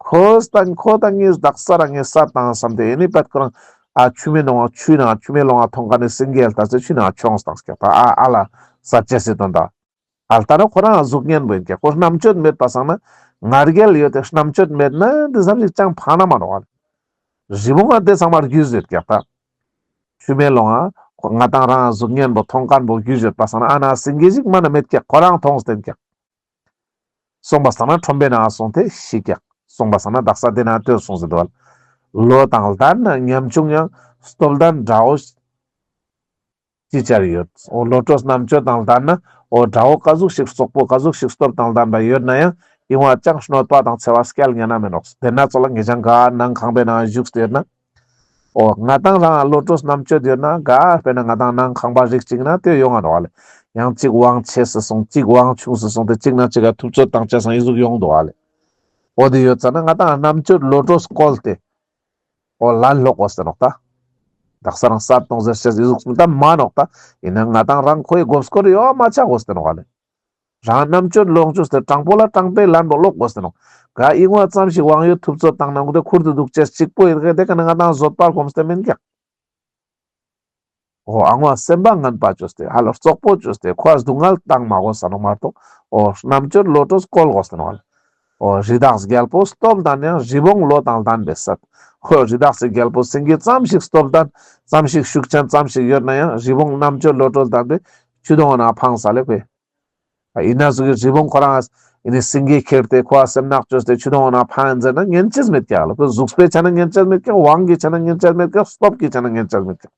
ཁོ་ད་ཁོ་ད་ངས་དག་ས་རང་ངས་ས་དང་བསམ་སྟེ་ཨེ་ནི་པད་ཁོ་རང་ཨ་ཆུ་མེ་ལོང་ང་ཆུ་ནང་ཆུ་མེ་ལོང་ང་ཐོང་མཁན་ནི་སེང་གེ་ལྟ་ཚེ་ཆུ་ནང་མཆོངས་བཏང་ཀྱག་ད་ཨ་ཨ་ལ་ས་ཅེས་སི་དོན་ད། ཨ་ལྟ་ན་ཁོ་རང་གཟུགས་བརྙན་པོ་ཡིན་ཀྱག་ཁོ་རྣམ་དཔྱོད་མེད་པ་སང་ན་ང་རྒྱལ་ཡོད་དེ་རྣམ་དཔྱོད་མེད་ན་འདི་ཙམ་ཞིག་ཅང་ཕན་ན་མ་ནོག་ཨ་ལེ། རི་བོང་ང་དེ་ཚང་མ་རྒྱུས་ཡོད་ཀྱག་ད། ཆུ་མེ་ལོང་ང་ང་དང་རང་གཟུགས་བརྙན་པོ་མཐོང་མཁན་པོ་རྒྱུས་ཡོད་པ་སང་ན་ཨ་ན་སེང་གེ་ཞིག་མ་ན་མེད་ཀྱག་ཁོ་རང་མཐོང་སྟེ་ཡིན་ཀྱག་སོང་པ་སང་ན་ཁྲོམ་པའི་ནང་སོང་སྟེ་ཤི་ཀྱག་སོང་པ་སང་ན་དག་ས་དེ་ན་ལྟོས་སོང་ཟེར་དུ་བ་ལེ། ལོ་དང་ལྡན་ན་ཉམ་ཆུང་ཡང་སྟོབས་ལྡན་དགྲ་བོ་ཅི་བྱར་ཡོད། འོ་བློ་གྲོས་རྣམ་དཔྱོད་དང་ལྡན་ན་འོ་དགྲ་བོ་ག་ཟུག་ཞིག་རྩོག་པོ་ག་ཟུག་ཞིག་སྟོབས་དང་ལྡན་པ་ཡོད་ན་ཡང་ཨི་ཝང་ཅང་གནོད་པ་དང་འཚེ་བ་སྐྱལ་ཉན་ན་མི་ནོག་དེ་ན་ཙོགས་ལ་ངེད་ཅག་ག་ནང་ཁང་པའི་ནང་བཞུགས་ཏེ་ཡོད་ན། འོ་ང་དང་རང་བློ་གྲོས་རྣམ་དཔྱོད་ཡོད་ན་ག་དཔེར་ན་ང་དང་ནང་ཁང་པ་རིགས་གཅིག་ན་དེ་ཡོང་ང་ནོག་ལེ། ཡང་གཅིག་དབང་ཆེ་སེ་སོང་གཅིག་དབང་ཆུང་སེ་སོང་སྟེ་གཅིག་ན་གཅིག་ག་ཐུབ་ཚོད་བཏང་ཅེས་སང་ཨི་ཟུག་ཡོང་འདུག་ལེ། འོ་དེ་ཡོད་ཙ་ན་ང་དང་རྣམ་དཔྱོད་བློ་གྲོས་བཀོལ་ཏེ། འོ་ལན་སློག་དགོས་ཏེ་ནོག་ད། དག་ས་རང་སད་གཏོང་ཟེར་ཤེས་ཨི་ཟུག་ད་མ་ནོག་ད། ཡིན་ན་ང་དང་རང་ཁོའི་མགོ་སྐོར་ཡོད་མ་ཆ་དགོས་ཏེ་ནོག་ལེ། རང་རྣམ་དཔྱོད་ལོངས་སྤྱོད་དེ་དྲང་པོ་ལ་དྲང་པོའི་ལན་པོ་སློག་དགོས་ཏེ་ནོག་ག་ཨི་ཝང་ཙམ་ཞིག་དབང་ཡོད་ཐུབ་ཚོད་བཏང་ན་ངུ་དེ་ཁུར་དུ་འདུག་ཅེས་གཅིག་པོ་ཡིན་ག་དེ་ག་ན་ང་དང་བཟོད་པར་གོམས་ཏེ་མིན་ཀྱག་འོ་ཨ་ངོ་སེམས་པ་ངན་པ་བཅོས་ཏེ་ཧ་ལ་རྩོག་པོ་བཅོས་ཏེ་ཁོ་ཨ་སྡུག་བསྔལ་བཏང་མ་དགོས་ས་ནོག་མ་གཏོགས་འོ་རྣམ་དཔྱོད་བློ་གྲོས་བཀོལ་དགོས་ས་ནོག་འོ་རི་དྭགས་རྒྱལ་པོ་སྟོབས་ལྡན་ཡང་རི་བོང་བློ་དང་ལྡན་པའི་སད། འོ་རི་དྭགས་སི་རྒྱལ་པོ་སེང་གེ་ཙམ་ཞིག་སྟོབས་ལྡན་ཙམ་ཞིག་ཤུགས་ཅན་ཙམ་ཞིག་ཡོད་ན་ཡང་རི་བོང་རྣམ་དཔྱོད་བློ་གྲོས་ལྡན་པའི་ཆུ་དོང་ན་འཕངས་ས་ལེ་ཁོས། ཡིན་ན་ཟུག་གི་རི་བོང་ཁོ་རང་ ཨེ་ནི་སེང་གེ་ཁྱེར་ཏེ་ཁོ་ཨ་སེམས་ནག་ཅོས་ཏེ་ཆུ་དོང་ན་ཕངས་ཟེར་ན་ཉན་ཅེས་མེད་ཀྱག་ལ། ཁོ་གཟུགས་པོའི་ཆ་ན་ཉན་ཅེས་མེད་ཀྱག། དབང་གི་ཆ་ན་ཉན་ཅེས་མེད་ཀྱག། སྟོབས་ཀྱི་ཆ་ན་ཉན་ཅེས་མེད་ཀྱག།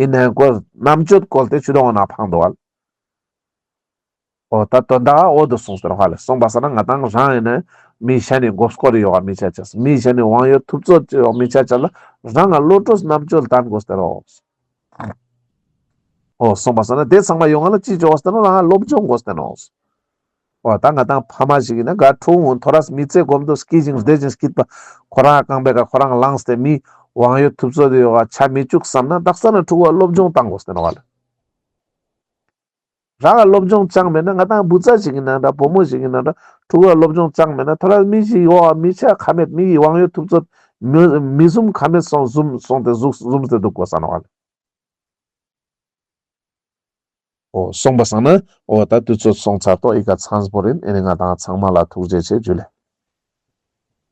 ཨིན་ནའང་ཁོ་རྣམ་དཔྱོད་བཀོལ་ཏེ་ཆུ་དོང་ན་ཕངས་འདུག་ལ། འོ་ད་དོན་དག་འོ་དོ་གསུངས་ཏེ་ནོག་ལེ། སོང་པ་སང་ན་ང་དང་རང་ཨིན་ན་མི་ཆ་ནི་མགོ་སྐོར་ཡོད་མི་ཆ་ཅེས། མི་ཆ་ནི་དབང་ཡོད་ཐུབ་ཚོད་ཡོད་མི་ཆ་ཅེས་ལ་རང་ང་བློ་གྲོས་རྣམ་དཔྱོད་ལྡན་དགོས་ཏེ་ནོག། འོ་སོང་པ་སང་ན་དེ་ཚང་མ་ཡོང་ང་ལ་ཅི་ཅོ་དགོས་ཏེ་ནོག། རང་ང་སློབ་སྦྱོང་དགོས་ཏེ་ནོག། འོ་ད་ང་དང་ཕ་མ་ཞིག་ཨིན་ན་ག་ཕྲུ་གུ་ཐོ་རས་མི་ཚེ་གོམ་དུ་སྐྱིད་ཅིང་བདེ་ཅིང་སྐྱིད་པ་ཁོ་རང་རྐང་པའི་ཀ་ཁོ་རང་ལངས་ཏེ་མི་དབང་ཡོད་ཐུབ་ཚོད་ཡོད་ཆ་མི་བཅུག་བསམ་ན་དག་ས་ན་ཕྲུ་གུ་སློབ་སྦྱོང་བཏང་དགོས་ཏེ་ནོག་ལེ། རང་ལ་སློབ་སྦྱོང་ཅང་མེད་ན་ང་དང་བུ་ཚ་ཞིག་ཨིན་ན་འདྲ་བུ་མོ་ཞིག་ཨིན་ན་འདྲ་ཕྲུ་གུ་ལ་སློབ་སྦྱོང་ཅང་མེད་ན་ཐོ་རས་མི་ཞིག་ཡོད་མི་ཆ་ཁ་མེད་མི་ཡི་དབང་ཡོད་ཐུབ་ཚོད་མི་མི་ཟུམ་ཁ་མེད་སོང་ཟུམ་སོང་སྟེ་ཟུག་ཟུམ་སྟེ་འདུག་དགོས་ས་ནོག་ལེ། འོ་སོང་པ་སང་ན་འོ་ད་དུས་ཚོད་སོང་ཚར་ཏོ། ཨི་ཀ་ཚང་པོ་རིན། ཨེ་ནི་ང་དང་ཚང་མ་ལ་ཐུགས་རྗེ་ཆེ། ཇུ་ལེ།